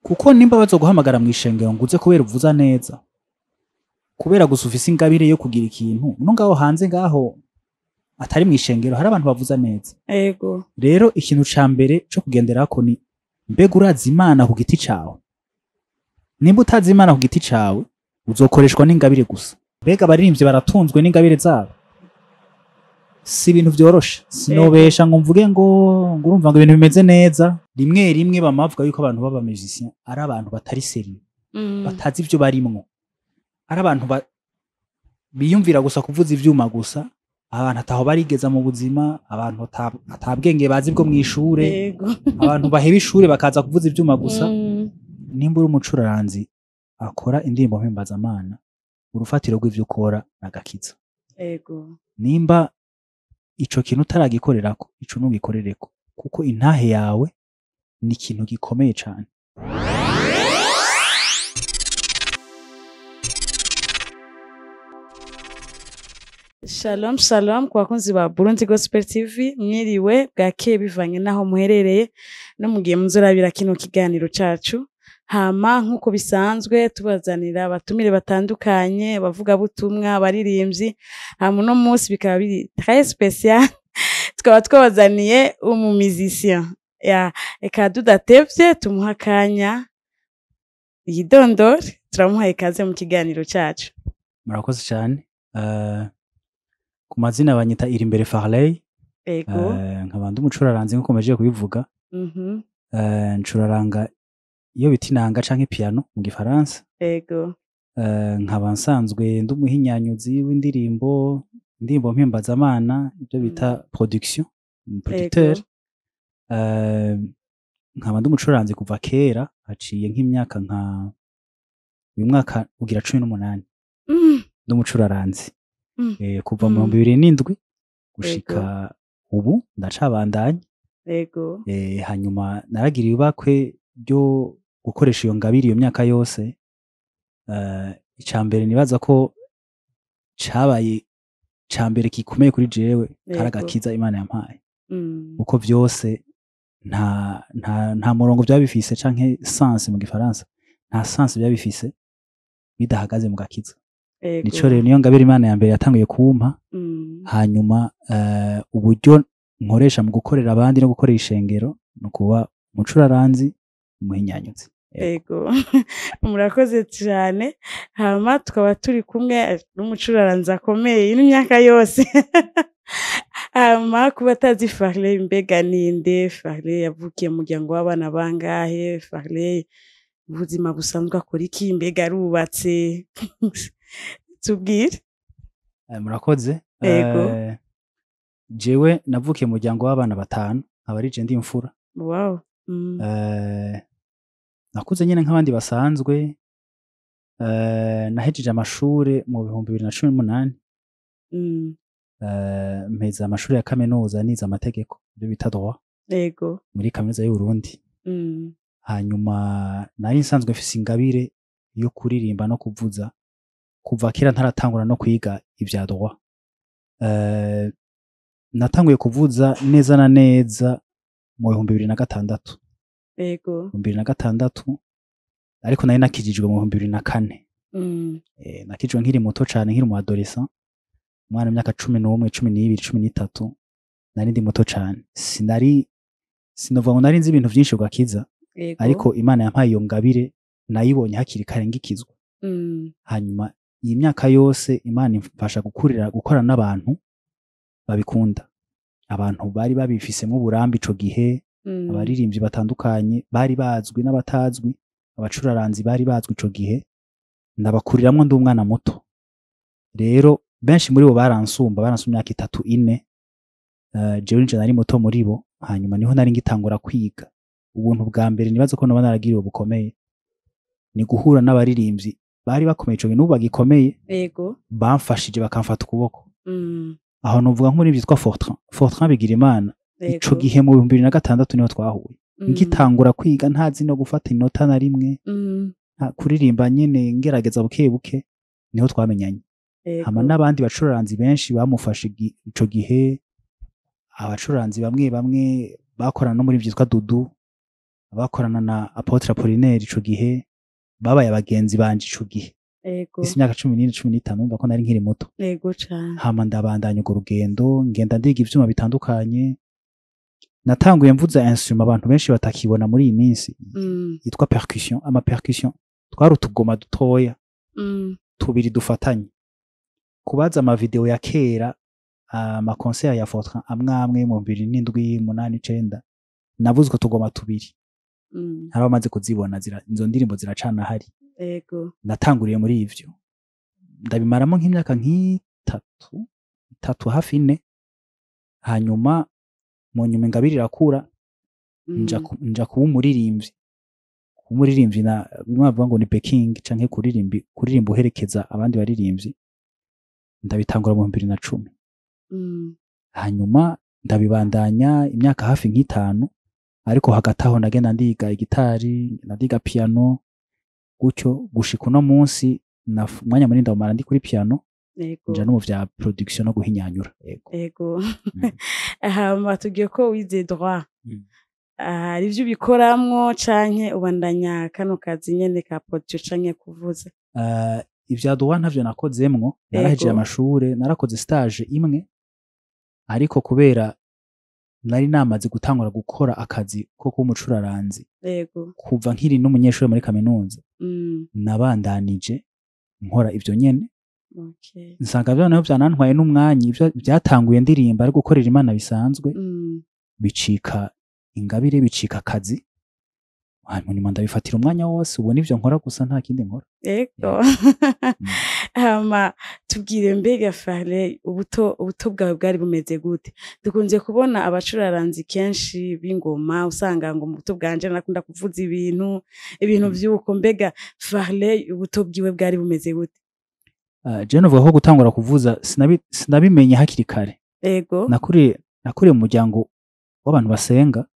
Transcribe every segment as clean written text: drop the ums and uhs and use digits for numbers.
Kuko nimba bazoguhamagara mw'ishengero ngo uze kubera uvuza neza, kubera gusa ufise ingabire yo kugira ikintu, no ngaho hanze ngaho atari mw'ishengero hari abantu bavuza neza. Rero ikintu ca mbere co kugenderako ni mbega urazi Imana ku giti cawe? Nimba utazi Imana ku giti cawe, uzokoreshwa n'ingabire gusa. Mbega abaririmbyi baratunzwe n'ingabire zabo? Si ibintu vyoroshe. Sinobesha ngo mvuge ngo urumva ngo ibintu bimeze neza. Rimwe rimwe bama bavuga yuko abantu b'aba musiciens ari abantu batari sérieux, batazi ivyo barimwo, ari abantu biyumvira gusa kuvuza ivyuma gusa, abantu ataho barigeza mu buzima, abantu atabwenge bazi bwo mw'ishure, abantu baheba ishure bakaza kuvuza ivyuma gusa. Nimba uri umucuraranzi akora indirimbo mpimbazamana, urufatiro rw'ivyo ukora n'agakiza. Nimba ico kintu utaragikorerako, ico ntugikorereko, kuko intahe yawe ni ikintu gikomeye cane. Shalom shalom ku bakunzi ba Burundi Gospel TV, mwiriwe bwakeye bivanye naho muherereye no mugiye muzorabira kino kiganiro cacu. Hama nkuko bisanzwe tubazanira abatumire batandukanye, abavuga butumwa, abaririmbyi. Hama uno munsi bikaba biri très spécial, tukaba twabazaniye umu musicien. Ya, eka tudatevye tumuha akanya yidondore, turamuha ikaze mu kiganiro cacu. Murakoze cyane. Ku mazina banyita Irimbere Farley. Nkaba ndi umucuraranzi nkuko mejeje kubivuga. Ncuraranga iyo bita inanga canke piano mu gifaransa. Nkaba nsanzwe ndi umuhinyanyuzi w'indirimbo, indirimbo mpimbazamana, ibyo bita production, producteur. Nkaba ndi umucuranzi kuva kera, haciye nk'imyaka nka uyu mwaka ugira 18. Ndi umucuraranzi. Kuva mu 2007 gushika ubu ndacabandanya. Hanyuma naragiriye ibakwe ryo gukoresha iyo ngabire iyo myaka yose. Ica mbere nibaza ko cabaye ca mbere gikomeye kuri jewe, kari agakiza Imana yampaye. Uko vyose nta murongo byaba bifise canke sens mu gifaransa, nta sens byaba bifise bidahagaze mu gakiza. Nico rero niyo ngabire Imana ya mbere yatanguye kumpa. Hanyuma uburyo nkoresha mu gukorera abandi no gukorera ishengero no kuba umucuraranzi, umuhinyanyuzi. Ego. Murakoze cyane. Hama tukaba turi kumwe n'umucuraranzi akomeye n'imyaka yose. Hama kuba atazi Farley, mbega ninde? Farley yavukiye mu muryango w'abana bangahe? Farley ubuzima busanzwe akora iki? Mbega arubatse? Tubwire. Murakoze. Jewe navukiye mu muryango w'abana batanu, nkaba ari je ndi imfura. Wow. Nakuze nyene nk'abandi basanzwe. Nahejeje amashure mu 2018. Mpeza amashuri ya kaminuza nize amategeko, ibyo bita droit. Muri kaminuza y'u Burundi. Hanyuma nari nsanzwe mfise ingabire yo kuririmba no kuvuza kuva kera ntaratangura no kwiga ivya droit. Natanguye kuvuza neza na neza mu 2006. 2006, ariko nari nakijijwe mu 2004. Nakijijwe nkiri muto cane, nkiri mu adolescent, umwana w'imyaka 11, 12, 13, nari ndi muto cane. Sinovuga ngo nari nzi ibintu vyinshi ugakiza, ariko Imana yampaye iyo ngabire, nayibonye hakiri kare ngikizwa. Hanyuma iyi myaka yose Imana imfasha gukurira gukorana n'abantu babikunda, abantu bari babifisemo uburambe ico gihe, abaririmbyi batandukanye bari bazwi n'abatazwi, abacuraranzi bari bazwi ico gihe, ndabakuriramwo ndi umwana muto. Rero benshi muri bo baransumba, baransumba imyaka 3 4. Jewe nje nari muto muri bo. Hanyuma niho nari ngitangura kwiga. Ubuntu bwa mbere nibaza ko noba naragiriwe bukomeye ni guhura n'abaririmbyi bari bakomeye ico gihe n'ubu bagikomeye. Bamfashije bakamfata ukuboko. Aho novuga nk'umuririmbyi yitwa Fortran, Fortran Bigirimana. Ico gihe mu 2006 niho twahuye. Ngitangura kwiga ntazi no gufata inota na rimwe, kuririmba nyene ngerageza buke buke, niho twamenyanye. Hama n'abandi bacuranzi benshi bamufashe ico gihe, abacuranzi bamwe bamwe bakorana no muri vyitwa Dudu, Abakorana na Apôtre Apollinaire ico gihe babaye abagenzi banje ico gihe. Isi imyaka 14, 15, urumva ko nari nkiri muto. Ego cane. Hama ndabandanya urwo rugendo, ngenda ndiga ivyuma bitandukanye. Natanguye mvuza instrument abantu benshi batakibona muri iyi minsi, yitwa percussion. Ama percussion twari utugoma dutoya tubiri dufatanye. Kubaza ama video ya kera, ama concert ya Fortran amwe amwe mu 2007, 8, 9, navuze utwo tugoma tubiri. Hari abamaze kuzibona, izo ndirimbo ziracana hari. Natanguriye muri ivyo, ndabimaramo nk'imyaka nk'itatu, itatu hafi ine. Hanyuma mu nyuma ingabire irakura, nja kuba umuririmbyi. Kuba umuririmbyi na bimwe bavuga ngo ni backing canke kuririmba uherekeza abandi baririmbyi, ndabitangura mu 2010. Hanyuma ndabibandanya imyaka hafi nk'itanu, ariko hagati aho nagenda ndiga igitari, ndiga piano gutyo gushika uno munsi. Umwanya munini ndawumara ndi kuri piano, nja no mu vya production no guhinyanyura. Yego. Hama tubwiye ko wize droit. Hari ivyo ubikoramwo canke ubandanya kano kazi nyene ka production canke kuvuza? Ivya droit ntavyo nakozemwo, narahejeje amashure, narakoze stage imwe, ariko kubera nari namaze gutangura gukora akazi ko kuba umucuraranzi kuva nkiri n'umunyeshuri muri kaminuza, nabandanije nkora ivyo nyene. Nsanga noneho vyanantwaye n'umwanya. Ivyo vyatanguye ndirimba ari gukorera Imana bisanzwe, bicika ingabire, bicika akazi. Hanyuma nyuma ndabifatira umwanya wose, ubu nivyo nkora gusa, nta kindi nkora. Hama tubwire, mbega Farley, ubuto bwawe bwari bumeze gute? Dukunze kubona abacuraranzi kenshi b'ingoma usanga ngo mu buto bwanje nakunda kuvuza ibintu vy'uko. Mbega Farley, ubuto bwiwe bwari bumeze gute? Je novuga ko gutangura kuvuza sinabimenye hakiri kare. Nakuriye mu muryango w'abantu basenga.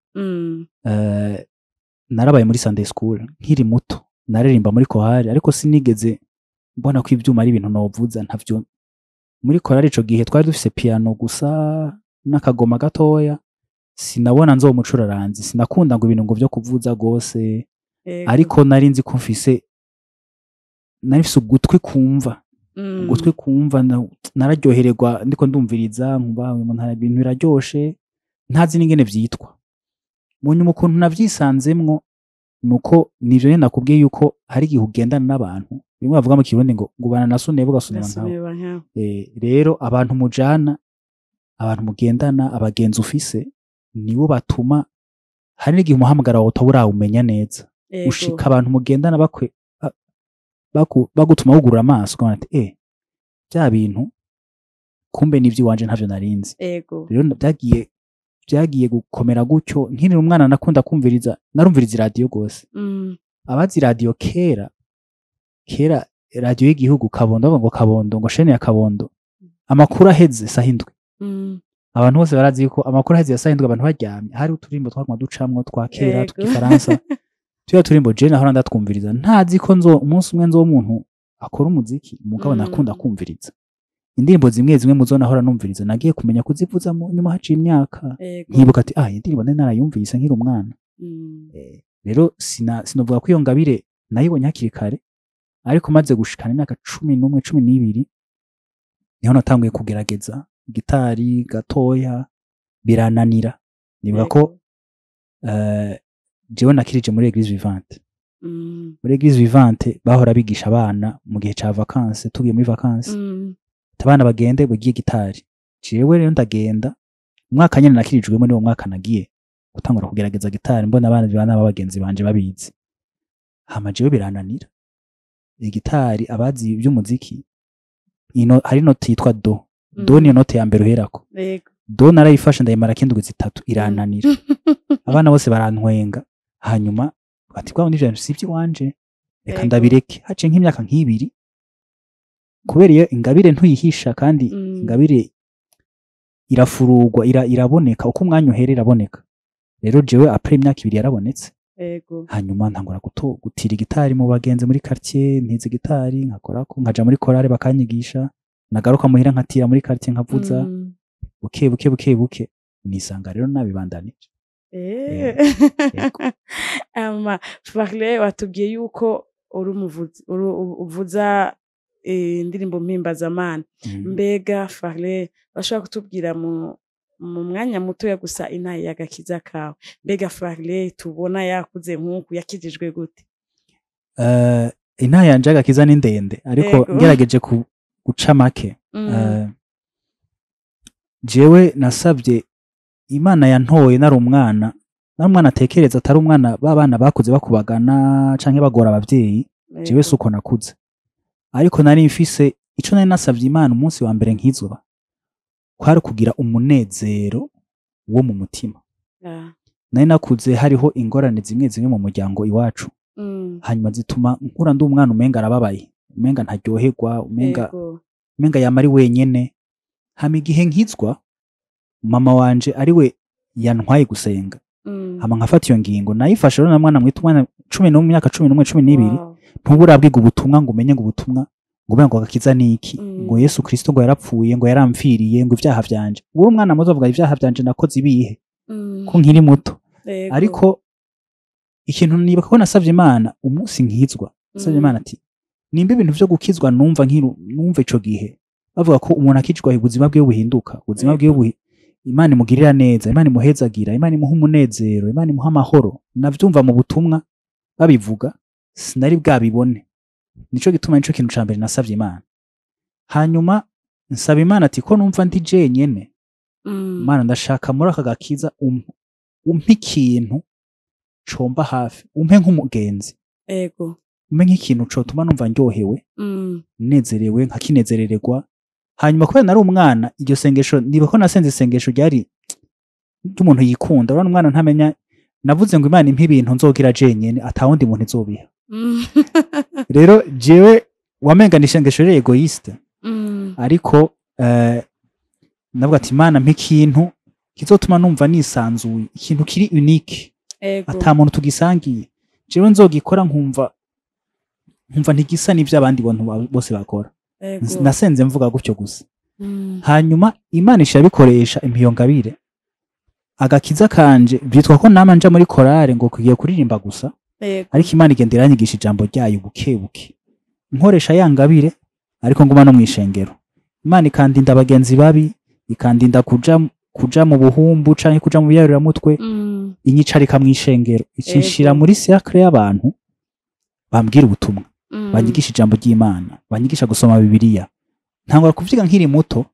Narabaye muri Sunday school nkiri muto, naririmba muri kohari, ariko sinigeze mbona ko ivyuma ari ibintu novuza, ntavyo. Muri korari ico gihe twari dufise piano gusa n'akagoma gatoya. Sinabona nzoba umucuraranzi, sinakunda ngo ibintu ngo vyo kuvuza gose. Ariko nari nzi ko mfise, nari mfise ugutwi kumva, ugutwi kumva. Nararyohererwa ndiko ndumviriza, nkumva uyu muntu hari ibintu biraryoshe, ntazi n'ingene vyitwa. Mu nyuma ukuntu navyisanzemwo nuko nivyo nyene nakubwiye yuko hari igihe ugendana n'abantu, bimwe bavuga mu Kirundi ngo ngubana na so neba ugasunira nkawe. Ugasunira nkawe. Rero abantu mujana, abantu mugendana, abagenzi ufise nibo batuma hari n'igihe umuhamagaro wawe utaba urawumenya neza. Ushika abantu mugendana bakwe bagutuma wugurura amaso, ukabona ati bya bintu kumbe n'ivy'iwanje ntavyo narinzi. Rero byagiye gukomera gutyo. Nkiri umwana nakunda kumviriza, narumviriza iradiyo gose. Abazi iradiyo kera, kera radiyo y'igihugu Kabondo, bavuga ngo Kabondo, ngo shene ya Kabondo, amakuru aheze saha 7, abantu bose barazi yuko amakuru aheze ya saha 7 abantu baryamye, hari uturimbo twaguma ducamwo twa kera tw'igifaransa. Tuya turimbo je nahora ndatwumviriza, ntazi ko nzo umunsi umwe nzo umuntu akora umuziki, mugabo nakunda kumviriza indirimbo zimwe zimwe muzo nahora numviriza. Nagiye kumenya kuzivuza mu nyuma, haciye imyaka, nkibuka ati ah, iyi ndirimbo nari narayumvise nkiri umwana. Rero sinovuga ko iyo ngabire nayibonye hakiri kare, ariko maze gushikana imyaka 11, 12, niho natanguye kugerageza gitari gatoya, birananira. Nibuka ko jewe nakirije muri Eglise Vivante. Muri Eglise Vivante bahora bigisha abana mu gihe ca vacances, tugiye muri vacances, abana bagende bigiye gitari. Jewe rero ndagenda. Umwaka nyene nakirijwemo niwo mwaka nagiye gutangura kugerageza gitari, mbona abana bana b'abagenzi banje babizi. Hama jewe birananira igitari. Abazi iby'umuziki, ino hari note yitwa do. Do niyo note ya mbere uherako. Do narayifashe ndayimara kindwi 3, irananira. Abana bose barantwenga. Hanyuma bati bwa nivyo si iby'iwanje, reka ndabireke. Haciye nk'imyaka nk'ibiri, kubera iyo ingabire ntuyihisha kandi ingabire irafurugwa, iraboneka uko umwanya uhera, iraboneka. Rero jewe après imyaka 2 yarabonetse. Hanyuma ntangura gutira igitari mu bagenzi muri quartier, ntize gitari nkakorako, nkaja muri chorale bakanyigisha, nagaruka muhira nkatira muri quartier nkavuza. Buke buke buke buke nisanga rero nabibandanije. Yego. Ama Farley, watubwiye yuko uri umuvuzi, uvuza indirimbo mpimbazamana. Mbega Farley, bashobora kutubwira mu mwanya mutoya gusa intahe y'agakiza kawe? Mbega Farley tubona yakuze nk'uku yakijijwe gute? Intahe yanje y'agakiza ni ndende, ariko ngerageje guca make. Jewe nasabye Imana, yantoye nari umwana, nari umwana atekereza, atari umwana b'abana bakuze bakubagana canke bagora abavyeyi. Jewe suko nakuze, ariko nari mfise ico nari nasavye Imana umunsi wa mbere nkizwa, kwari kugira umunezero wo mu mutima. Nari nakuze hariho ingorane zimwe zimwe mu muryango iwacu, hanyuma zituma nkura ndi umwana umenga arababaye, umenga ntaryoherwa, umenga umenga yama ari wenyene. Hama igihe nkizwa, mama wanje ariwe yantwaye gusenga, hama nkafata iyo ngingo, nayifashe rero na mwana mwita umwana 11, myaka 11, 12. Ntuba urabwiga ubutumwa ngo umenye ngo ubutumwa ngo umenye ngo agakiza ni iki, ngo Yesu Kristo ngo yarapfuye, ngo yaramfiriye, ngo ivyaha vyanje. Uri umwana muto, avuga ivyaha vyanje nakoze ibihe ko nkiri muto? Ariko ikintu nibuka ko nasavye Imana umunsi nkizwa, nasavye Imana ati nimba ibintu vyo gukizwa numva nkiru, numva ico gihe bavuga ko umuntu akijwa ubuzima bwiwe buhinduka, ubuzima bwiwe Imana imugirira neza, Imana imuhezagira, Imana imuha umunezero, Imana imuha amahoro, navyumva mu butumwa babivuga, sinari bwabibone. Nico gituma nico kintu ca mbere nasavye Imana. Hanyuma nsaba Imana ati ko numva ndi jenyene, Imana, ndashaka muri aka gakiza umpe ikintu comba hafi, umpe nk'umugenzi, umpe nk'ikintu cotuma numva ndyohewe, nezerewe, nkakinezerererwa. Hanyuma kubera nari umwana, iryo sengesho niba ko nasenze isengesho ryari ry'umuntu yikunda. Urabona umwana ntamenya. Navuze ngo Imana impe ibintu nzogira jenyene, atawundi muntu izobiha. Rero jewe wamenga ni isengesho riri égoïste, ariko navuga ati Imana mpa ikintu kizotuma numva nisanzuye, ikintu kiri unique, ata muntu tugisangiye, jewe nzogikora nkumva ntigisa n'ivyo abandi bantu bose bakora. Nasenze mvuga gutyo gusa. Hanyuma Imana ishabikoresha impiyongabire agakiza kanje, vyitwa ko nama nja muri korale ngo kugiye kuririmba gusa, ariko Imana igenda iranyigisha ijambo ryayo buke buke, nkoresha ya ngabire, ariko nguma no mw'ishengero. Imana ikandinda abagenzi babi, ikandinda kuja mu buhumbu canke kuja mu biyaruramutwe, inyicarika mw'ishengero, icinshira muri cercle y'abantu bambwira ubutumwa, banyigisha ijambo ry'Imana, banyigisha gusoma Bibiliya. Ntangura kuvyiga nkiri muto.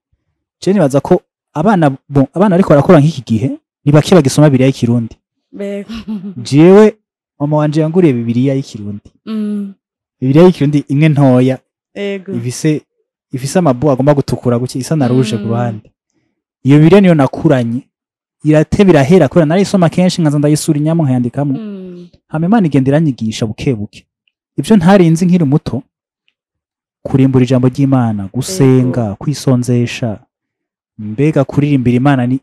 Je nibaza ko abana, bon, abana ariko barakora nk'iki gihe ni bake bagisoma Bibiliya y'ikirundi. Jewe mama wanje yanguriye Bibiliya y'ikirundi, Bibiliya y'ikirundi imwe ntoya, ifise amabu agomba gutukura guke, isa na rouge ku ruhande. Iyo Bibiliya niyo nakuranye, irateba irahera kubera narayisoma kenshi, nkaza ndayisura inyamo nkayandikamo. Hama Imana igenda iranyigisha buke buke ibyo ntarinzi nkiri muto: kurimbura ijambo ry'Imana, gusenga, kwisonzesha. Mbega kuririmbira Imana ni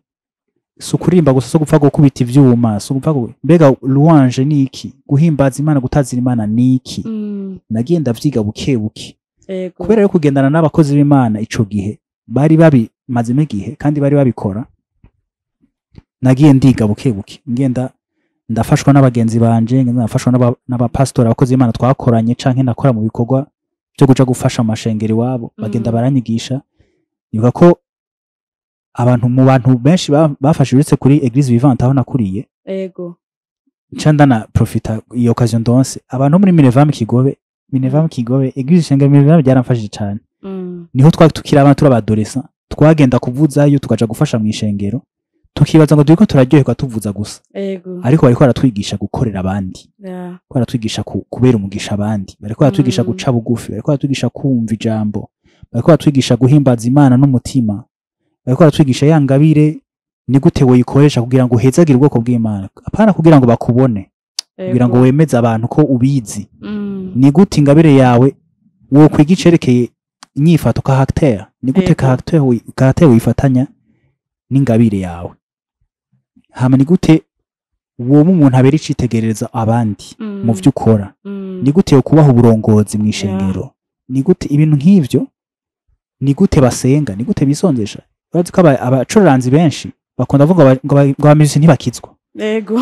si ukuririmba gusa, si ugupfa gukubita ivyuma, si ugupfa mbega louange ni iki? Guhimbaza Imana, gutazira Imana ni iki? Nagiye ndavyiga buke buke. Kubera yo kugendana n'abakozi b'Imana ico gihe bari babimazemo igihe kandi bari babikora, nagiye ndiga buke buke, ngenda ndafashwa n'abagenzi banje, ngenda ndafashwa n'abapasitori, abakozi b'Imana twakoranye canke nakora mu bikorwa byo kuja gufasha amashengero iwabo, bagenda baranyigisha. Nibuka ko abantu mu bantu benshi bafashe uretse kuri Église Vivante aho nakuriye, nca ndana profita iyo occasion ndonse, abantu bo muri Minevam Kigobe, Minevam Kigobe, Église Shengero Minevam byaramfashije cane. Niho twari tukiri abana, turi abadolescents, twagenda kuvuzayo, tukaja gufasha mu ishengero, tukibaza ngo turiko turaryoherwa tuvuza gusa, ariko bariko baratwigisha gukorera abandi, bariko baratwigisha kubera umugisha abandi, bariko baratwigisha guca bugufi, bariko baratwigisha kumva ijambo, bariko baratwigisha guhimbaza Imana n'umutima, bariko baratwigisha ya ngabire ni gute woyikoresha kugira ngo uhezagire ubwoko bw'Imana, apana kugira ngo bakubone, kugira ngo wemeze abantu ko ubizi. Ni gute ingabire yawe wokwiga icerekeye inyifato, caractère, ni gute caractère wifatanya n'ingabire yawe? Hama ni gute woba umuntu abera icitegerereza abandi mu vyo ukora? Ni gute yokubaha uburongozi mu ishengero? Ni gute ibintu nk'ivyo? Ni gute basenga? Ni gute bisonzesha? Urazi ko abacuranzi benshi bakunda kuvuga ngo aba musiciens ntibakizwa. Yego.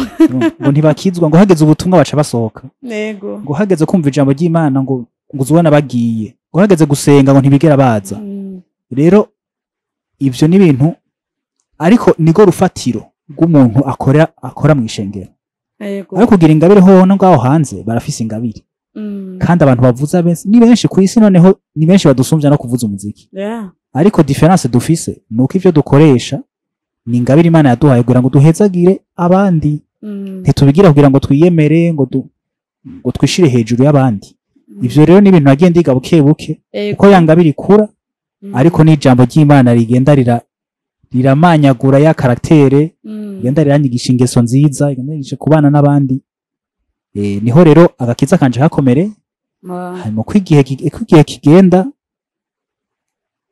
Ngo ntibakizwa, ngo hageze ubutumwa baca basohoka. Yego. Ngo hageze kumva ijambo ry'Imana ngo uzubona bagiye, ngo hageze gusenga ngo ntibigera baza. Rero ivyo ni ibintu, ariko nigo rufatiro rw'umuntu akora mu ishengero. Yego. Ariko kugira ingabire hoho no ngaho hanze barafise ingabire. Kandi abantu bavuza benshi ni benshi ku isi, noneho ni benshi badusumvya no kuvuza umuziki. Ariko difference dufise nuko ivyo dukoresha ni ingabire Imana yaduhaye kugira ngo duhezagire abandi. Ntitubigira kugira ngo twiyemere, ngo twishire hejuru y'abandi. Ivyo rero ni ibintu nagiye ndiga buke buke, uko ya ngabire ikura, ariko n'ijambo ry'Imana rigenda riramanyagura ya karaktere, rigenda riranyigisha ingeso nziza, rigenda riranyigisha kubana n'abandi. Niho rero agakiza kanje kakomere. Hanyuma ko igihe kigenda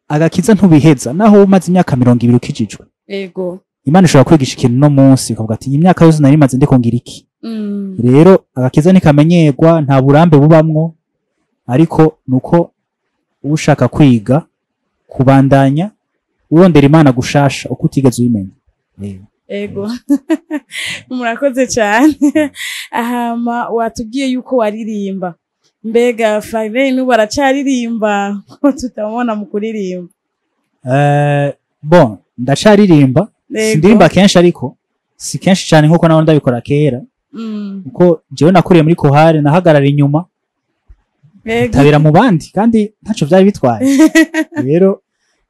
agakiza ntubiheza, naho umaze imyaka 20 ukijijwe. Yego. Imana ishobora kwigisha ikintu no munsi ukavuga ati iyi myaka yose nari maze ndiko ngira iki. Rero agakiza ntikamenyerwa, nta burambe bubamwo, ariko nuko ushaka kwiga kubandanya urondera Imana gushasha uko utigeze uyimenya. Ego. Murakoze cyane. Ahama watubwiye yuko waririmba. Mbega Farley n'ubu aracaririmba ko tutamubona mu kuririmba? Bon, ndacaririmba. Sindirimba kenshi, ariko si kenshi cyane nkuko naho ndabikora kera. Kuko jewe nakuriye muri kohare, nahagarara inyuma. Tabira mu bandi kandi ntaco vyari bitwaye. Rero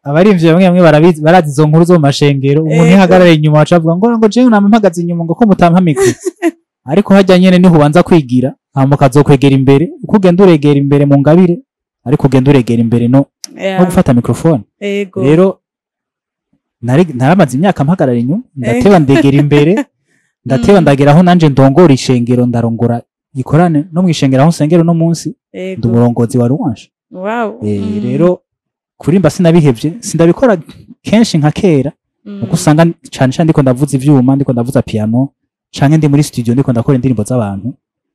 abarimvye bamwe bamwe barabizi, barazi izo nkuru zo mu mashengero, umuntu yahagarara inyuma acavuga ngo jewe nampagaze inyuma ngo ko mutampa mikro. Ariko hajya nyene niho ubanza kwigira, hama ukazokwegera imbere, uko ugenda uregera imbere mu ngabire, ariko ugenda uregera imbere no gufata microphone. Rero naramaze imyaka mpagarara inyuma, ndateba ndegera imbere, ndateba ndagera aho nanje ndongora ishengero, ndarongora gikorane no mu ishengero aho nsengero no munsi, ndi umurongozi wa Louange. Wow. Rero kurimba sinabihevye, sindabikora kenshi nka kera, kuko usanga cane cane ndiko ndavuza ivyuma, ndiko ndavuza piano, canke ndi muri studio ndiko ndakora indirimbo z'abantu.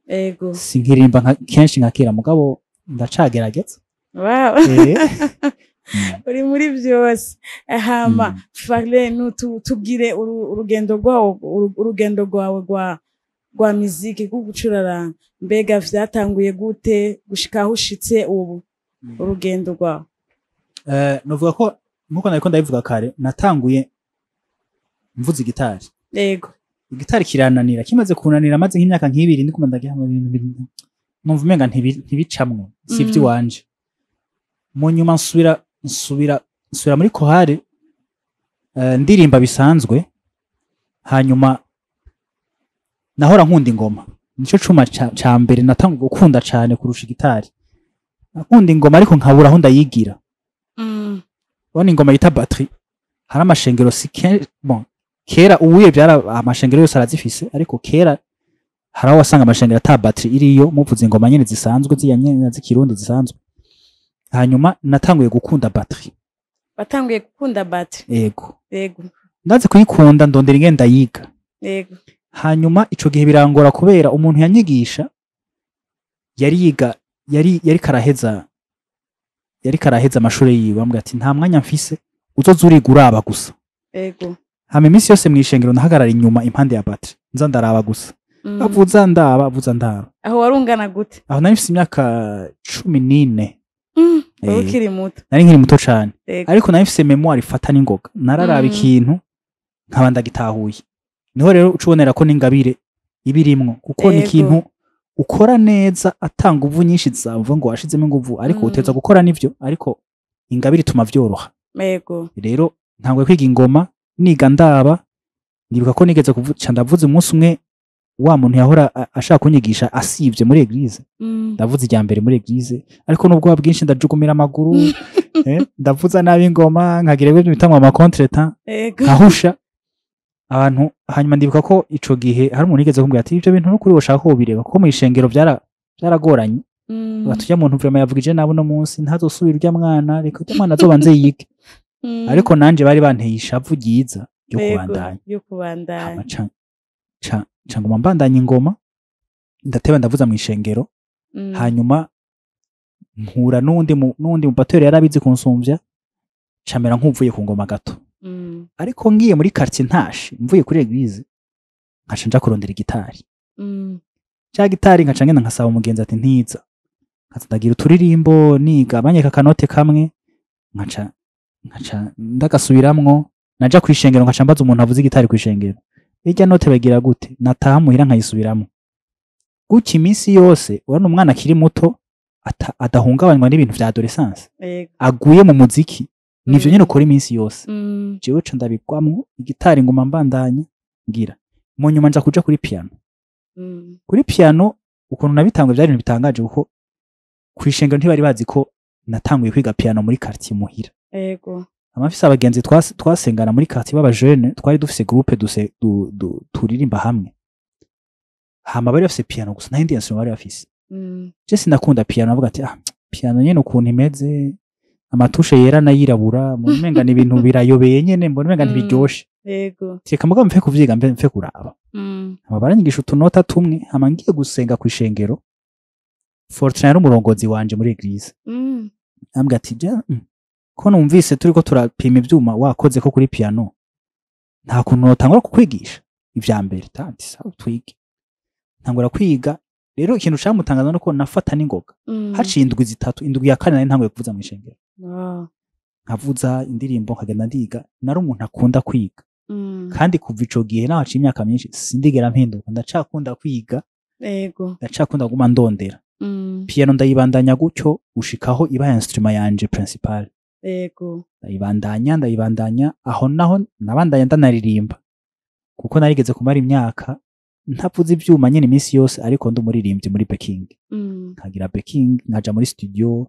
Ego. Sinkirimba kenshi nka kera, mugabo ndacagerageza. Wow. Uri muri byose. Hama Farley, tubwire urugendo rwawe, urugendo rwawe rwa muziki rwo gucuraranga. Mbega vyatanguye gute gushika aho ushitse ubu? Urugendo rwawe. Novuga ko nkuko nariko ndabivuga kare, natanguye mvuza igitari. Yego. Igitari kirananira, kimaze kunanira maze nk'imyaka nk'ibiri ndiko ndagira numva umenga ntibicamwo, si ivy'iwanje. Mu nyuma nsubira muri kohare, ndirimba bisanzwe. Hanyuma nahora nkunda ingoma, nico cuma ca mbere natanguye gukunda cane kurusha igitari. Nakunda ingoma ariko nkabura aho ndayigira. Bona ingoma yita batterie, hari amashengero si bon kera ubuye byara amashengero yose arazifise, ariko kera hari aho wasanga amashengero ata batterie iriyo, muvuze ingoma nyene zisanzwe ziya nyene z'ikirundi zisanzwe. Hanyuma natanguye gukunda batterie. Watanguye gukunda batterie? Yego. Yego. Ndaze kuyikunda ndondera ingenda yiga. Yego. Hanyuma ico gihe birangora kubera umuntu yanyigisha yari yiga, yari karaheza amashure yiwe, ambwira ati nta mwanya mfise, uzoza uriga uraba gusa. Yego. Hama iminsi yose mw'ishengero nahagarara inyuma impande ya batterie, nza ndaraba gusa. Avuza ndaba, avuza ndaba. Aho warungana gute? Aho nari mfise imyaka 14. Ukiri muto. Nari nkiri muto cane. Ariko nari mfise memoire ifata n'ingoga. Nararaba ikintu nkaba ndagitahuye. Niho rero ucubonera ko n'ingabire ibirimwo, kuko ni ikintu ukora neza atanga uvu nyinshi zavuga ngo washizemo inguvu, ariko uteza gukora nivyo, ariko ingabire ituma vyoroha. Yego. Rero ntangwe kwiga ingoma niga ndaba, ndibuka ko nigeze kuvuca ndavuze umunsi umwe wa muntu yahora ashaka kunyigisha asivye muri eglise. Ndavuze ijya mbere muri eglise, ariko nubwo bwinshi ndajugumira amaguru, ndavuza nabi ingoma, nkagira ibyo bitamwa ama contretemps, nkahusha abantu. Hanyuma ndibuka ko ico gihe hari umuntu yigeze kumbwira ati ibyo bintu n'ukuri woshaka ko ubireba, kuko mu ishengero byaragoranye. Batujya muntu vraiment yavugije nabo no munsi ntazosubira urya mwana, reka urya mwana azobanze yige. Ariko nanje bari banteye ishavu ryiza ryo kubandanya. Ryo kubandanya. Ca ngoma mbandanya ingoma, ndateba ndavuza mu ishengero. Hanyuma mpura n'undi mupateur yarabizi kunsumvya, camera nkuvuye ku ngoma gato. Ariko ngiye muri quartier ntashe mvuye kuri eglise, Nkaca nja kurondera igitari. Ca gitari nkaca ngenda nkasaba umugenzi ati ntiza, nkaza ndagira uturirimbo niga, banyeka akanote kamwe nkaca ndagasubiramwo. Naja kwishengero nkaca mbaza umuntu avuze igitari kwishengero, irya note bagira gute? Nataha muhira nkayisubiramwo gutya iminsi yose. Urabona umwana akiri muto adahungabanywa n'ibintu vya adolescence, aguye mu muziki, nivyo nyene ukora iminsi yose. Jewe ca ndabigwamwo, igitari nguma mbandanya ngira. Mu nyuma nja kuja kuri piano. Kuri piano ukuntu nabitanguye byari ibintu bitangaje, kuko kwishengero ntibari bazi ko natanguye kwiga piano muri quartier muhira. Amafise abagenzi twasengana muri quartier b'aba jeunes, twari dufise groupe duse turirimba hamwe. Hama bari bafise piano gusa, nta yindi instrument bari bafise. Je sinakunda piano, navuga ati ah, piano nyene ukuntu imeze, ama touches yera n'ayirabura, mbona umenga ni ibintu birayobeye nyene, mbona umenga ntibiryoshe. Reka mugabo mfe kuvyiga, mfe kuraba. Hama baranyigisha utunota tumwe. Hama ngiye gusenga kw'ishengero, Fortune yari umurongozi wanje muri église, ambwira ati ko numvise turiko turapima ivyuma wakoze ko kuri piano, nta kuntu notangura kukwigisha ivya mbere? Tanti sawa, twige. Ntangura kwiga. Rero ikintu camutangaza nuko nafata n'ingoga. Haciye indwi 3, indwi ya kane nari ntanguye kuvuza mw'ishengero. Nkavuza indirimbo, nkagenda ndiga. Nari umuntu akunda kwiga. Kandi kuva ico gihe, naho haciye imyaka myinshi, sindigera mpinduka, ndacakunda kwiga. Ndacakunda kuguma ndondera. Piano ndayibandanya gutyo gushikaho iba instrument yanje principal. Ndayibandanya, ndayibandanya. Aho naho nabandanya ndanaririmba, kuko narigeze kumara imyaka ntavuza ivyuma nyene iminsi yose, ariko ndi umuririmbyi muri backing. Nkagira backing, nkaja muri studio.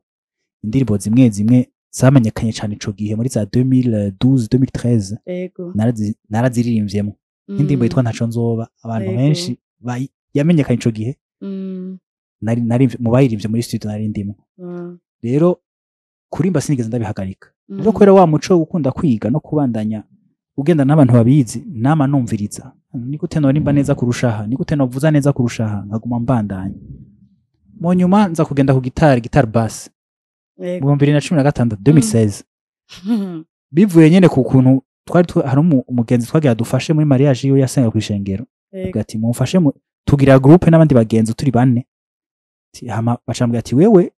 Indirimbo zimwe zimwe zamenyekanye cane ico gihe muri za 2012, 2013, naraziririmvyemo. Indirimbo yitwa Ntaco Nzoba, abantu benshi yamenyekanye ico gihe, nari mu bayiririmvye muri studio, nari ndimo. Rero kurimba sinigeze ndabihagarika. Rero kubera wa muco wo gukunda kwiga no kubandanya ugenda n'abantu babizi, nama numviriza ni gute norimba neza kurusha aha, ni gute novuza neza kurusha aha, nkaguma mbandanya. Mu nyuma nza kugenda ku gitari, guitare basse, mu 2016, 2016, bivuye nyene ku kuntu twari hari umugenzi twagira dufashe muri mariage yiwe, yasenga kw'ishengero. Avuga ati mumfashe tugira groupe n'abandi bagenzi turi bane. Hama bacambwira ati wewe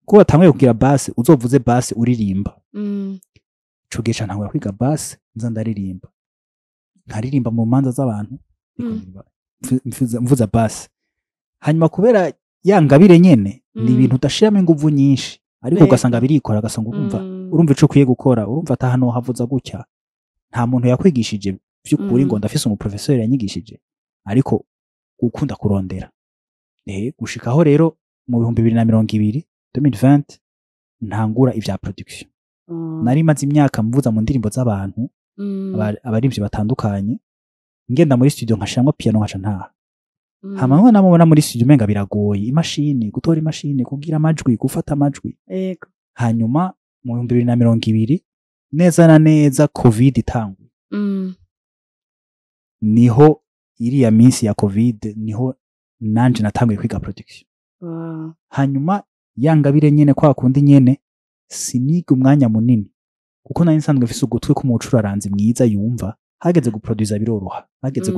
ko watanguye kugira basse, uzovuze basse uririmba. Ico gihe ca ntangura kwiga basse, nza ndaririmba, nkaririmba mu manza z'abantu, mvuza basse. Hanyuma kubera ya ngabire nyene, ni ibintu udashiramo inguvu nyinshi, ariko ugasanga birikora, ugasanga urumva, urumva ico ukwiye gukora, urumva ata hano havuza gutya. Nta muntu yakwigishije vy'ukuri ngo ndafise umuprofeseri yanyigishije, ariko gukunda kurondera. Gushikaho rero mu 2020, 2020, ntangura ivya production. Nari maze imyaka mvuza mu ndirimbo z'abantu, abarimvyi batandukanye, ngenda muri studio nkashiramwo piano nkaca ntaha. Hama mwe namubona muri studio umenga biragoye, imashini, gutora imashini, kugira amajwi, gufata amajwi. Hanyuma mu 2020 neza na neza, COVID itanguye, niho iriya minsi ya COVID niho nanje natanguye kwiga production. Hanyuma ya ngabire nyene, kwa kundi nyene siniga umwanya munini, kuko nari nsanzwe mfise ugutwi k'umucuraranzi mwiza yumva. Hageze guproduza biroroha, hageze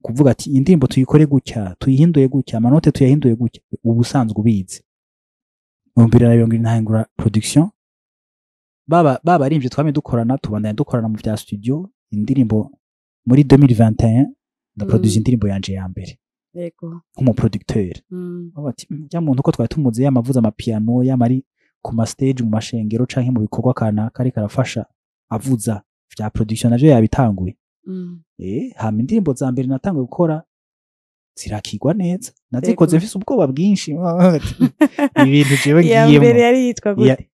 kuvuga ati indirimbo tuyikore gutya, tuyihinduye gutya, amanote tuyahinduye gutya, ubu usanzwe ubizi. Mu 2020 ntangura production. Baba arimvye twamye dukorana, tubandanya dukorana mu vya studio. Indirimbo muri 2021 ndaproduce indirimbo yanje ya mbere nk'umuproducteur. Bavuga ati "Rya muntu uko twari tumuzi yamavuza amapiano, yama ari ku ma stage mu mashengero canke mu bikorwa kanaka ariko arafasha avuza, vya production navyo yabitanguye." Hama indirimbo za mbere natanguye gukora zirakigwa neza, nazikoze mfise ubwoba bwinshi. Ibintu jewe Iya ngiyemo. mbere yari yitwa gute?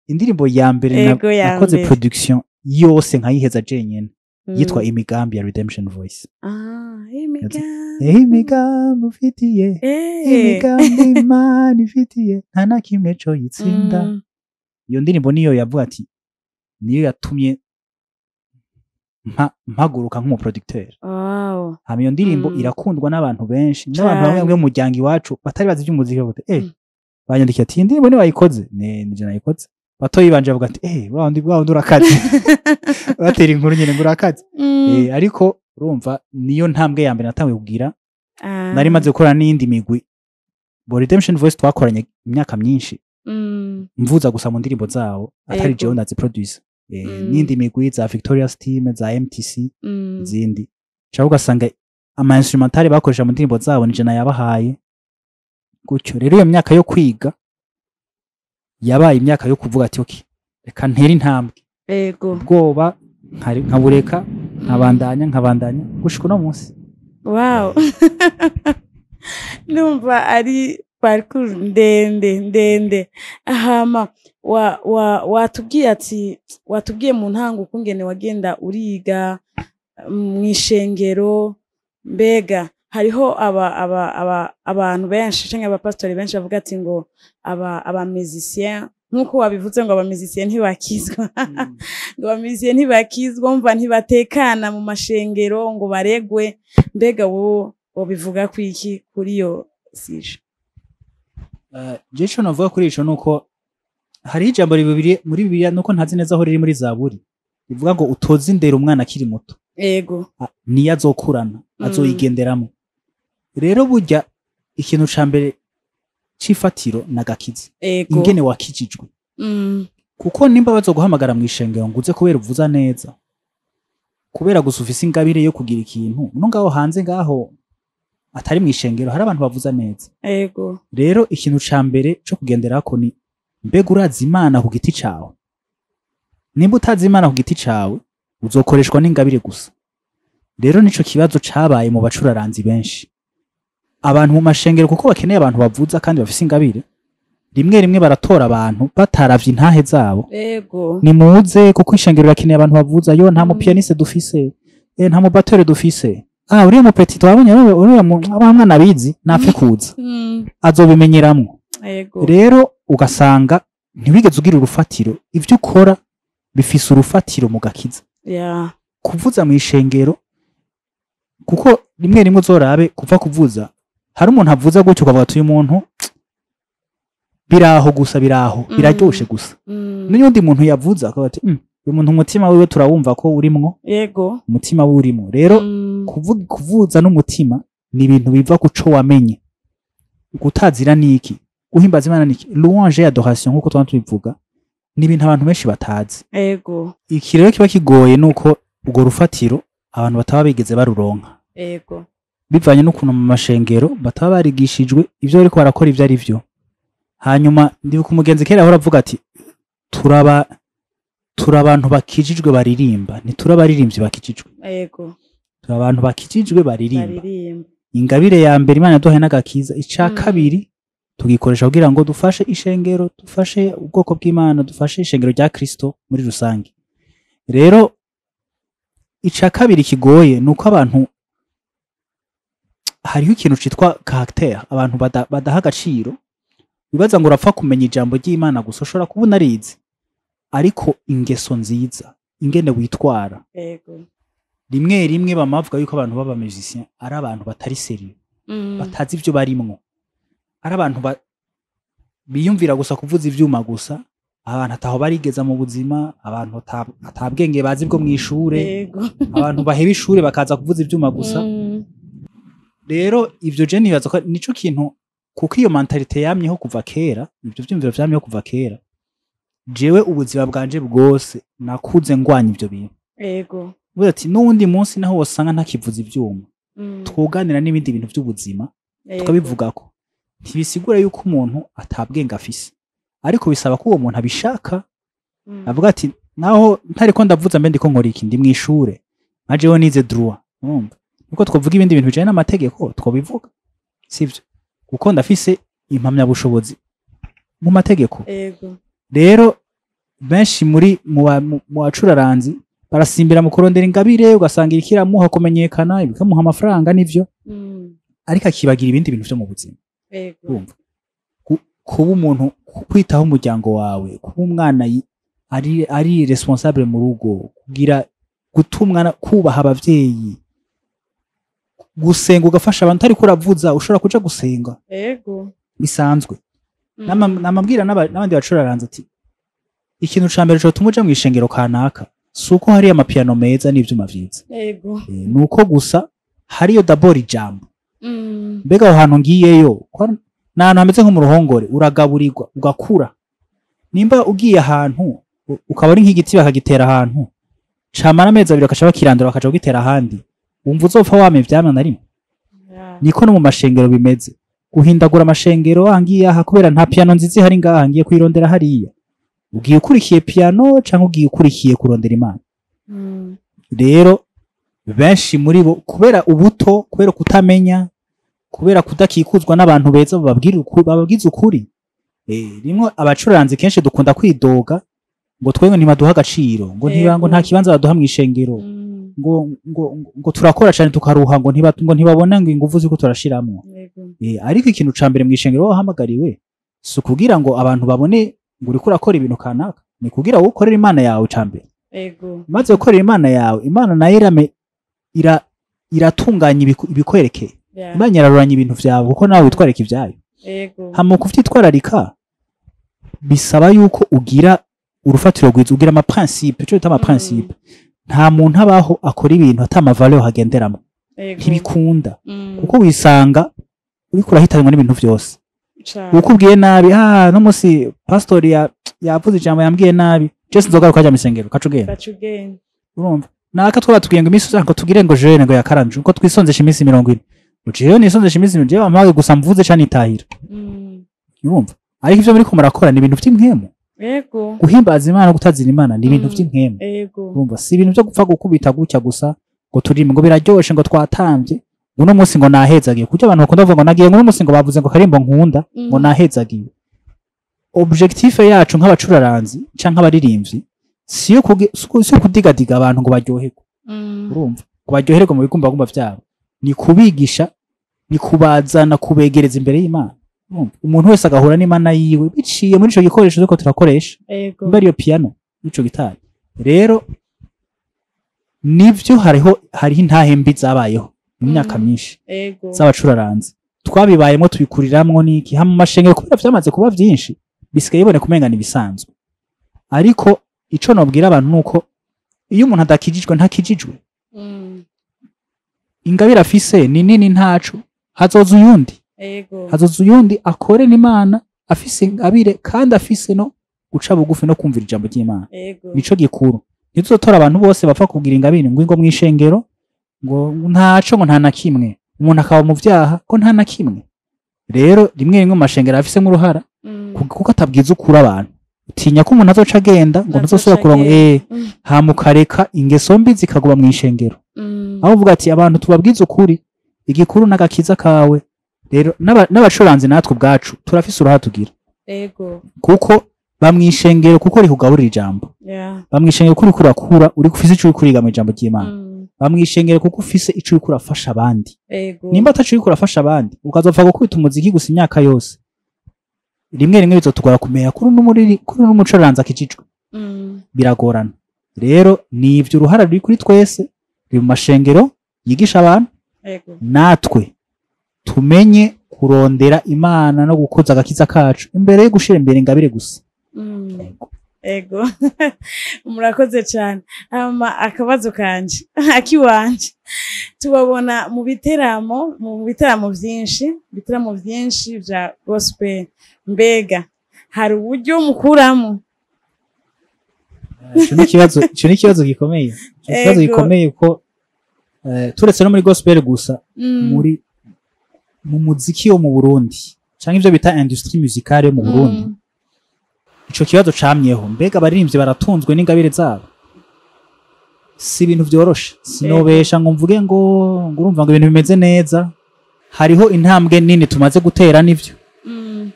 Indirimbo ya mbere Ya nakoze mbere. production yose nkayiheza jenyene, yitwa Imigambi ya Redemption Voice. Ah, imigambi. Imigambi ufitiye, imigambi Imana ifitiye, nta na kimwe co yitsinda. Iyo ndirimbo niyo yavuga ati niyo yatumye mpaguruka nk'umuproducteur. Hama iyo ndirimbo irakundwa n'abantu benshi, n'abantu bamwe bamwe mu muryango iwacu batari bazi iby'umuziki bavuga ati banyandikiye ati iyi ndirimbo niwe wayikoze? Ne, nije nayikoze. Batoyi banje bavuga ati wa wundi, wa wundi urakaze, batera inkuru nyene ngo urakaze. Ariko Urumva, niyo ntambwe ya mbere natanguye kugira. Nari maze gukora n'iyindi migwi bo Redemption Voice, twakoranye imyaka myinshi, mvuza gusa mu ndirimbo zabo, atari jewe ndaziproduce. N'indi migwi za Victoria's Team, za MTC, izindi, cyangwa ugasanga ama instrumental bakoresha mu ndirimbo zabo nije nayabahaye gutyo. Rero iyo myaka yo kwiga yabaye imyaka yo kuvuga ati: "Okay, reka ntere intambwe." Ubwoba nkabureka, nkabandanya, nkabandanya gushika uno munsi. Wow, numva ari parcours ndende ndende. Hama wa, wa, watubwiye ati, watubwiye mu ntango ukungene wagenda uriga mw'ishengero. Mbega hariho aba aba aba abantu benshi canke abapasitori benshi bavuga ati ngo aba musicien, nkuko wabivuze, ngo aba musicien ntibakizwa, ngo aba musicien ntibakizwa, mva ntibatekana mu mashengero, ngo baregwe. Mbega wowe wobivuga kwiki kuri iyo sujet? Je ico novuga kuri ico nuko hariho ijambo ribiri muri Bibiliya, nuko ntazi neza aho riri muri Zaburi, rivuga ngo utoze indero umwana akiri muto, niyo azokurana, azoyigenderamo. Rero burya ikintu ca mbere c'ifatiro nagakiza, ingene wakijijwe, kuko nimba bazoguhamagara mw'ishengero ngo uze kubera uvuza neza, kubera gusa ufise ingabire yo kugira ikintu, no ngaho hanze, ngaho atari mw'ishengero, hari abantu bavuza neza. Rero ikintu ca mbere co kugenderako ni: mbega urazi Imana ku giti cawe? Nimba utazi Imana ku giti cawe, uzokoreshwa n'ingabire gusa. Rero nico kibazo cabaye mu bacuraranzi benshi. Abantu mu mashengero, kuko bakeneye abantu bavuza kandi bafise ingabire, rimwe rimwe baratora abantu bataravye intahe zabo. Nimuze kuko ishengero rirakeneye abantu bavuza, yo nta mu pianiste dufise, nta mu batteur dufise. Ah, uriya mu petit twabonye, uriya wa mwana abizi, napfe kuza, azobimenyeramwo. Rero ugasanga ntiwigeze ugira urufatiro. Ivyo ukora bifise urufatiro mu gakiza. Kuvuza mu ishengero, kuko rimwe rimwe uzorabe kuva kuvuza, hari umuntu avuza gutyo ukavuga ati: "Uyu muntu biraho gusa, biraho, biraryoshe gusa." N'uyundi muntu yavuza akavuga ati: "Uyu muntu umutima wiwe turawumva ko urimwo, umutima wiwe urimo." Rero kuvuza n'umutima ni ibintu biva ku co wamenye. Gutazira niki, guhimbaza Imana niki, louange et adoration, nkuko twaba tubivuga, ni ibintu abantu benshi batazi. Iki rero kiba kigoye nuko urwo rufatiro abantu bataba bigeze baruronka, bivanye n'ukuntu mu mashengero bataba barigishijwe ivyo bariko barakora ivyo ari vyo. Hanyuma ndibuka umugenzi kera ahora avuga ati: "Turaba turi abantu bakijijwe baririmba, ntituri abaririmbyi bakijijwe." Turi abantu bakijijwe baririmba. Baririmba. Ingabire ya mbere Imana yaduhaye n'agakiza. Ica kabiri tugikoresha kugira ngo dufashe ishengero, dufashe ubwoko bw'Imana, dufashe ishengero rya Kristo muri rusange. Rero ica kabiri kigoye ni uko abantu, hariho ikintu citwa caractère abantu badaha agaciro. Bibaza ngo urapfa kumenya ijambo ry'Imana gusa. Ushobora kuba unarizi, ariko ingeso nziza, ingene witwara, rimwe rimwe bama bavuga yuko abantu b'aba musicien ari abantu batari sérieux, batazi ivyo barimwo, ari abantu biyumvira gusa kuvuza ivyuma gusa, abantu ataho barigeza mu buzima, abantu atabwenge bazi bwo mw'ishure, abantu baheba ishure bakaza kuvuza ivyuma gusa. Rero ivyo je nibaza ko nico kintu, kuko iyo mentalité yamyeho kuva kera, ivyo vyumviro vyamyeho kuva kera. Jewe ubuzima bwanje bwose nakuze ngwanya ivyo bintu. Uvuze ati n'uwundi munsi naho wosanga ntakivuza ivyuma, twoganira n'ibindi bintu vy'ubuzima, tukabivugako. Ntibisigura yuko umuntu atabwenge afise, ariko bisaba ko uwo muntu abishaka, avuga ati: "Naho ntariko ndavuza, mbe ndiko nkora iki? Ndi mw'ishure." Nka jewe nize droit, urumva nuko twovuga ibindi bintu bijanye n'amategeko, twobivuga, sivyo? Kuko ndafise impamyabushobozi mu mategeko. Rero benshi muri mu bacuraranzi barasimbira mu kurondera ingabire, ugasanga iriko iramuha kumenyekana, bikamuha amafaranga, nivyo, ariko akibagira ibindi bintu vyo mu buzima. Urumva, kuba umuntu, kwitaho umuryango wawe, kuba umwana ari responsable mu rugo, kugira gutumwa, kubaha abavyeyi, gusenga, ugafasha abantu. Utariko uravuza ushobora kuja gusenga bisanzwe. Namabwira n'abandi bacuraranze ati: "Ikintu ca mbere cotuma uja mw'ishengero kanaka Si uko hariyo amapiano meza n'ivyuma vyiza. Ni uko gusa hariyo d'abord ijambo. Mbega aho hantu ngiyeyo ko ni ahantu hameze nko mu ruhongore, uragaburirwa ugakura. Nimba ugiye ahantu ukaba ari nk'igiti bakagitera ahantu, camara amezi 2 bakaca bakirandura, bakaca kugitera ahandi, wumva uzopfa wama ivyamwa na rimwe? Niko no mu mashengero bimeze. Guhindagura amashengero, ah, ngiye aha kubera nta piano nziza ihari ngaha, ngiye kuyirondera hariya. Ugiye ukurikiye piano canke ugiye ukurikiye kurondera Imana? Rero benshi muri bo, kubera ubuto, kubera kutamenya, kubera kudakikuzwa n'abantu beza bababwira ukuri, bababwiza ukuri. Rimwe abacuranzi kenshi dukunda kwidoga ngo twebwe ntibaduha agaciro, ngo ntiba ngo nta kibanza baduha mw'ishengero, ngo turakora cyane tukaruha, ngo ntibabona ngo ingufu ziko turashiramwo. Ariko ikintu ca mbere mw'ishengero wahamagariwe si ukugira ngo abantu babone ngo uriko urakora ibintu kanaka, ni kugira wowe ukorere Imana yawe ca mbere. Maze gukorera Imana yawe, Imana nayo iratunganya ibikwerekeye. Imana iraruranya ibintu vyawe kuko nawe witwararika ivyayo. Hama kuvyitwararika bisaba yuko ugira urufatiro rwiza, ugira ama principe, ico bita ama principe. Nta muntu abaho akora ibintu ata ama valeur agenderamo. Ntibikunda. Kuko wisanga uriko urahitanwa n'ibintu vyose. Ukubwiye nabi, ah, no musi pastori yavuze ijambo yambwiye nabi, je sinzogaruka ajya misengero, kaca ugenda. Kaca ugenda. Urumva? Naka twaba tubwiye ngo iminsi ngo tugire ngo jeûne ngo yakaranje, uko twisonzesha iminsi 40. Jewe nisonzesha iminsi 40, jewe bampaye gusa mvuze ca nitahira. Urumva? Ariko ivyo muriko murakora ni ibintu vy'impwemu. Guhimbaza Imana no gutazira Imana ni ibintu vy'impwemu. Urumva? Si ibintu vyo gupfa gukubita gutya gusa ngo turime ngo biraryoshe ngo twatamvye, ngo uno munsi ngo nahezagiye. Kuko abantu bakunda kuvuga ngo nagiye ngo uno munsi ngo bavuze ngo karimbo nkunda ngo nahezagiye. Objectif yacu nk'abacuraranzi canke abaririmbyi si yo kudigadiga abantu ngo baryoherwe. Urumva? Ngo baryoherwe mu bigumbagumba vyabo. Ni kubigisha, ni kubazana, kubegereza imbere y'Imana. Urumva? Umuntu wese agahura n'Imana yiwe biciye muri ico gikoresho turiko turakoresha. Mba ariyo piano, ico gitari. Rero nivyo hariho intahe mbi zabayeho mu myaka myinshi z'abacuraranzi. Twabibayemo, tubikuriramwo n'iki hama mu mashengero, kubera vyamaze kuba vyinshi bisigaye biboneka umenga ni ibisanzwe. Ariko ico nobwira abantu nuko iyo umuntu adakijijwe ntakijijwe. Ingabire afise ni nini ntaco, hazoza uyundi. Hazoza uyundi akore n'Imana afise ingabire kandi afise no guca bugufi no kumvira ijambo ry'Imana. Nico gikuru. Ntituzotora abantu bose bapfa kugira ingabire ngo ingo mw'ishengero ngo ntaco, ngo nta na kimwe. Umuntu akaba mu vyaha ko nta na kimwe. Rero rimwe rimwe mu mashengero afisemwo uruhara kuko atabwiza ukuri abantu. Utinya ko umuntu azoca agenda ngo ntuzosubira kuronka hama ukareka ingeso mbi zikaguma mw'ishengero. Aho uvuga ati abantu tubabwiza ukuri, igikuru n'agakiza kawe. Rero n'abacuranzi natwe ubwacu turafise uruhara tugira. Kuko bamwishengero kuko rikugaburira ijambo. Bamwishengero kuko uriko urakura, uriko ufise ico uriko uriga mu ijambo ry'Imana. Bamwishengero kuko ufise ico uriko urafasha abandi. Nimba ataco uriko urafasha abandi, ukazopfa gukubita umuziki gusa imyaka yose, rimwe rimwe bizotugora kumenya kuri kuri n'umucuranzi akijijwe. Biragorana. Rero ni ivyo, uruhara ruri kuri twese, ruri mu mashengero yigisha abantu, natwe tumenye kurondera Imana no gukoza agakiza kacu imbere yo gushira imbere ingabire gusa. Ego. Ego, murakoze cyane. Hama akabazo kanje akiwanje, tubabona mu biteramo byinshi, bya gospel. Mbega hari uburyo mukuramo? Ico ni ikibazo gikomeye. Ico ni ikibazo gikomeye ko turetse no muri gospel gusa, mu muziki wo mu Burundi canke ivyo bita industrie musicale yo mu Burundi, ico kibazo camyeho. Mbega abaririmbyi baratunzwe n'ingabire zabo? Si ibintu vyoroshe. Sinobesha ngo mvuge ngo urumva ngo ibintu bimeze neza. Hariho intambwe nini tumaze gutera, nivyo,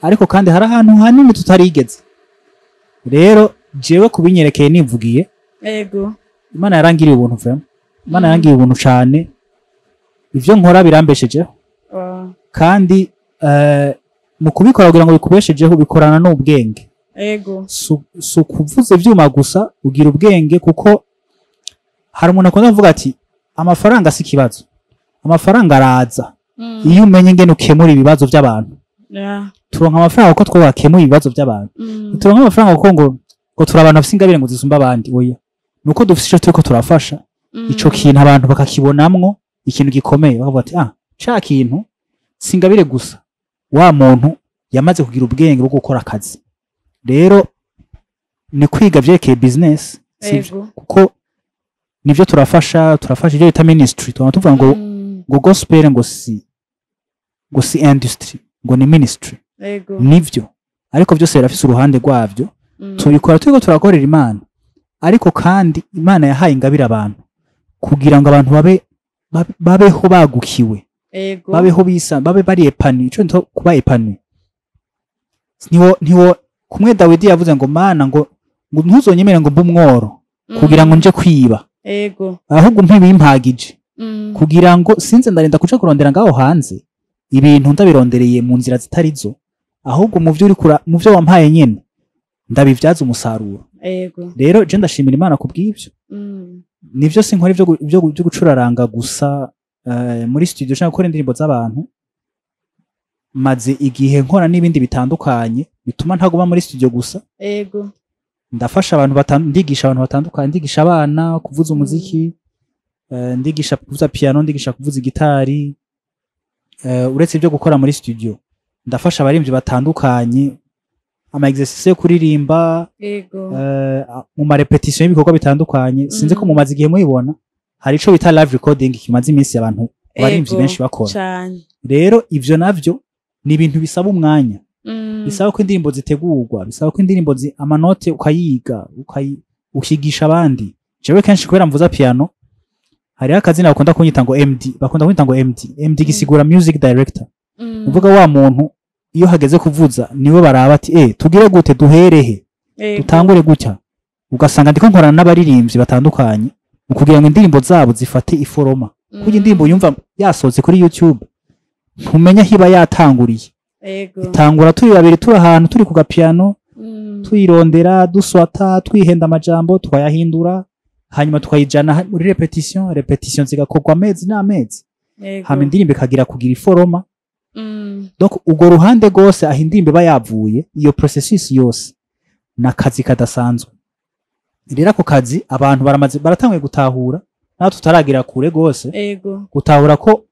ariko kandi hari ahantu hanini tutarigeze. Rero jewe kubinyerekeye nivugiye, Imana yarangiriye ubuntu, vraiment Imana yarangiriye ubuntu cane. Ivyo nkora birambeshejeho. Kandi mu kubikora, kugira ngo bikubeshejeho, bikorana n'ubwenge. Si ukuvuza ivyuma gusa, ugira ubwenge, kuko hari umuntu akunda kuvuga ati amafaranga si ikibazo, amafaranga araza iyo umenye ingene ukemura ibibazo by'abantu. Turonka amafaranga kuko twakemura ibibazo by'abantu. Turonka amafaranga kuko ngo turi abantu bafise ingabire ngo zisumba abandi, oya. Nuko dufise ico turiko turafasha, ico kintu abantu bakakibonamwo ikintu gikomeye, bakavuga ati: "Ah, ca kintu singabire gusa, wa muntu yamaze kugira ubwenge bwo gukora akazi." Rero ni kwiga vyerekeye business, sivyo? Ego. Kuko nivyo turafasha ivyo bita ministry. Tuba tuvuga ngo ngo gospel ngo si industry, ngo ni ministry. Nivyo, ariko byose birafise uruhande rwavyo. Tubikora turiko turakorera Imana, ariko kandi Imana yahaye ingabire abantu kugira ngo abantu babeho bagukiwe, babeho bisa, babe bari épanoui. Ico nito kuba épanoui, niwo kumwe Dawidi yavuze ngo: "Mana, ngo ntuzonyemere ngo mbe umworo kugira ngo nje kwiba, ahubwo umpe ibimpagije, kugira ngo sinze ndarinda kuja kurondera ngaho hanze ibintu ndabirondereye mu nzira zitari zo, ahubwo mu byo uri mu byo wampaye nyene ndabivyaza umusaruro." Rero je ndashimira Imana kubw'ivyo. Nivyo, sinkora ivyo gucuraranga gusa muri studio cyangwa gukora indirimbo z'abantu. Maze igihe nkora n'ibindi bitandukanye bituma ntaguma muri studio gusa. Ndafasha abantu, ndigisha abantu batandukanye, ndigisha abana kuvuza umuziki, ndigisha kuvuza piano, ndigisha kuvuza gitari. Uretse ibyo gukora muri studio, ndafasha abaririmbyi batandukanye ama exercice yo kuririmba, mu ma répétition y'ibikorwa bitandukanye. Sinzi ko mumaze igihe mubibona, hari ico bita live recording kimaze iminsi abantu abaririmbyi benshi bakora. Rero ivyo navyo ni ibintu bisaba umwanya, bisaba ko indirimbo zitegurwa, bisaba ko indirimbo amanote ukayiga, ukigisha abandi. Jewe kenshi kubera mvuza piano, hariho akazina bakunda kunyita ngo MD, bakunda kunyita ngo MD. MD gisigura music director. Uvuga wa muntu iyo hageze kuvuza niwe baraba ati: "Eh, tugire gute? Duherehe? Dutangure gutya." Ugasanga ndiko nkorana n'abaririmbyi batandukanye mu kugira ngo indirimbo zabo zifate iforoma, kuko indirimbo yumva yasohotse kuri YouTube ntumenya aho iba yatanguriye. Itangura turi babiri, turi ahantu, turi ku gapiano, tuyirondera, duswata, twihenda amajambo, tukayahindura, hanyuma tukayijana muri répétition. Répétition zigakorwa amezi n'amezi, hama indirimbo ikagira kugira iforoma. Donc urwo ruhande rwose aho indirimbo iba yavuye, iyo processus yose ni akazi kadasanzwe. Rero ako kazi abantu baramaze, baratanguye gutahura, naho tutaragira kure rwose, gutahura ko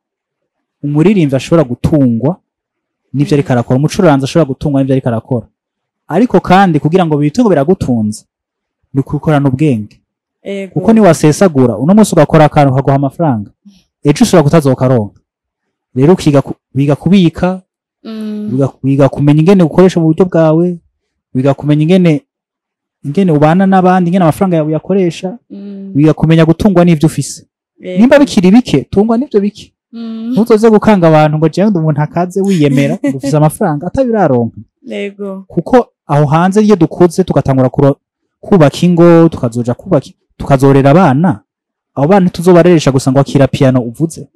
umuririmbyi ashobora gutungwa n'ivyo ariko arakora, umucuranzi ashobora gutungwa n'ivyo ariko arakora. Ariko kandi kugira ngo bitunge biragutunze, ni ukukorana ubwenge, kuko niwasesagura uno munsi ugakora akantu kaguha amafaranga, ejo ushobora kutazokaronka. Rero ukiga wiga kubika, wiga kumenya ingene ukoresha mu buryo bwawe, wiga kumenya ingene ubana n'abandi, ingene amafaranga yawe uyakoresha, wiga kumenya gutungwa n'ivyo ufise. Nimba bikiri bike, tungwa n'ivyo bike. Ntuzoze gukanga abantu ngo: "Jewe ndi umuntu akaze", wiyemera ngo ufise amafaranga atabiraronka. Kuko aho hanze iyo dukuze tugatangura kubaka ingo, tukazoja kubaka, tukazorera abana, abo bana ntituzobareresha gusa ngo: "Akira piano uvuze."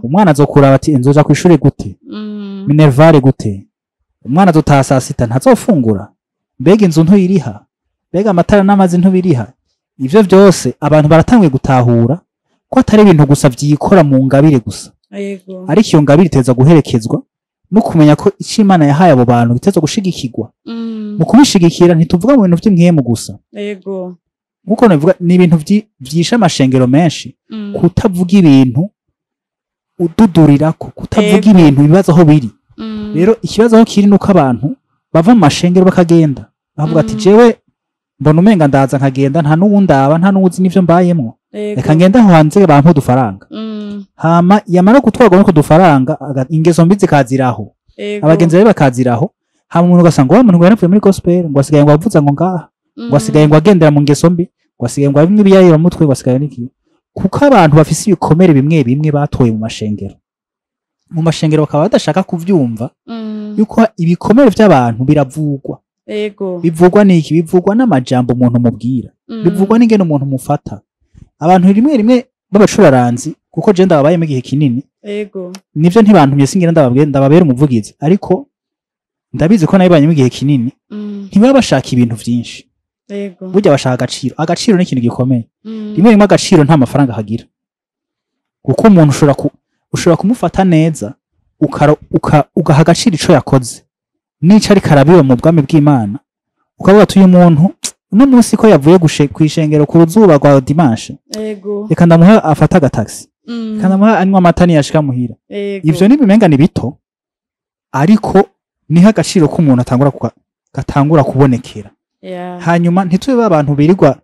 Umwana azokura ati: "Nzoja kw'ishure gute? Minerval gute?" Umwana azotaha saa sita, ntazofungura. Mbega inzu ntuyiriha? Mbega amatara n'amazi ntubiriha? Ivyo vyose abantu baratanguye gutahura ko atari ibintu gusa vyikora mu ngabire gusa, ariko iyo ngabire iteza guherekezwa no kumenya ko ico Imana yahaye abo bantu giteza gushigikirwa. Mu kubishigikira ntituvuga mu bintu vy'impwemu gusa. Nkuko nabivuga, ni ibintu vyishe amashengero menshi, kutavuga ibintu ududurirako, kutavuga ibintu, ibibazo aho biri. Rero ikibazo aho kiri nuko abantu bava mu mashengero bakagenda bavuga ati: "Jewe mbona umenga ndaza nkagenda, nta n'uwundaba, nta n'uwuzi n'ivyo mbayemwo. Reka ngende aho hanze bampe udufaranga." Hama yamara gutwarwa n'utwo dufaranga, ingeso mbi zikaziraho, abagenzi bawe bakaziraho. Hama umuntu ugasanga wa muntu ngo yaravuye muri gospel, ngo asigaye ngo avuza ngo ngaha, ngo asigaye ngo agendera mu ngeso mbi, ngo asigaye ngo abimwe ibiyayira mutwe, ngo asigaye n'iki, kuko abantu bafise ibikomere bimwe bimwe batoye mu mashengero, mu mashengero bakaba badashaka kuvyumva yuko ibikomere vy'abantu biravugwa. Bivugwa n'iki? Bivugwa n'amajambo umuntu mubwira, bivugwa n'ingene umuntu mufata. Abantu rimwe rimwe b'abacuraranzi, kuko je ndababayemo igihe kinini, nivyo ntibantumye, singira ndababwira ndababera umuvugizi, ariko ndabizi ko nabibanyemo igihe kinini, ntibaba bashaka ibintu vyinshi. Burya bashaka agaciro. Agaciro ni ikintu gikomeye. Rimwe rimwe agaciro nta mafaranga kagira, kuko umuntu ushobora kumufata neza, ugaha agaciro ico yakoze n'ico ariko arabiba mu bwami bw'Imana, ukavuga ati: "Uyu muntu, Uno munsi ko yavuye kw'ishengero ku ruzuba rwa dimanche, Ego. reka ndamuha afate agataxi, reka ndamuha anywa amata niyashika muhira. Ego. Ivyo nibimenga ni bito, ariko niho agaciro k'umuntu gatangura kubonekera. Hanyuma ntitube abantu birirwa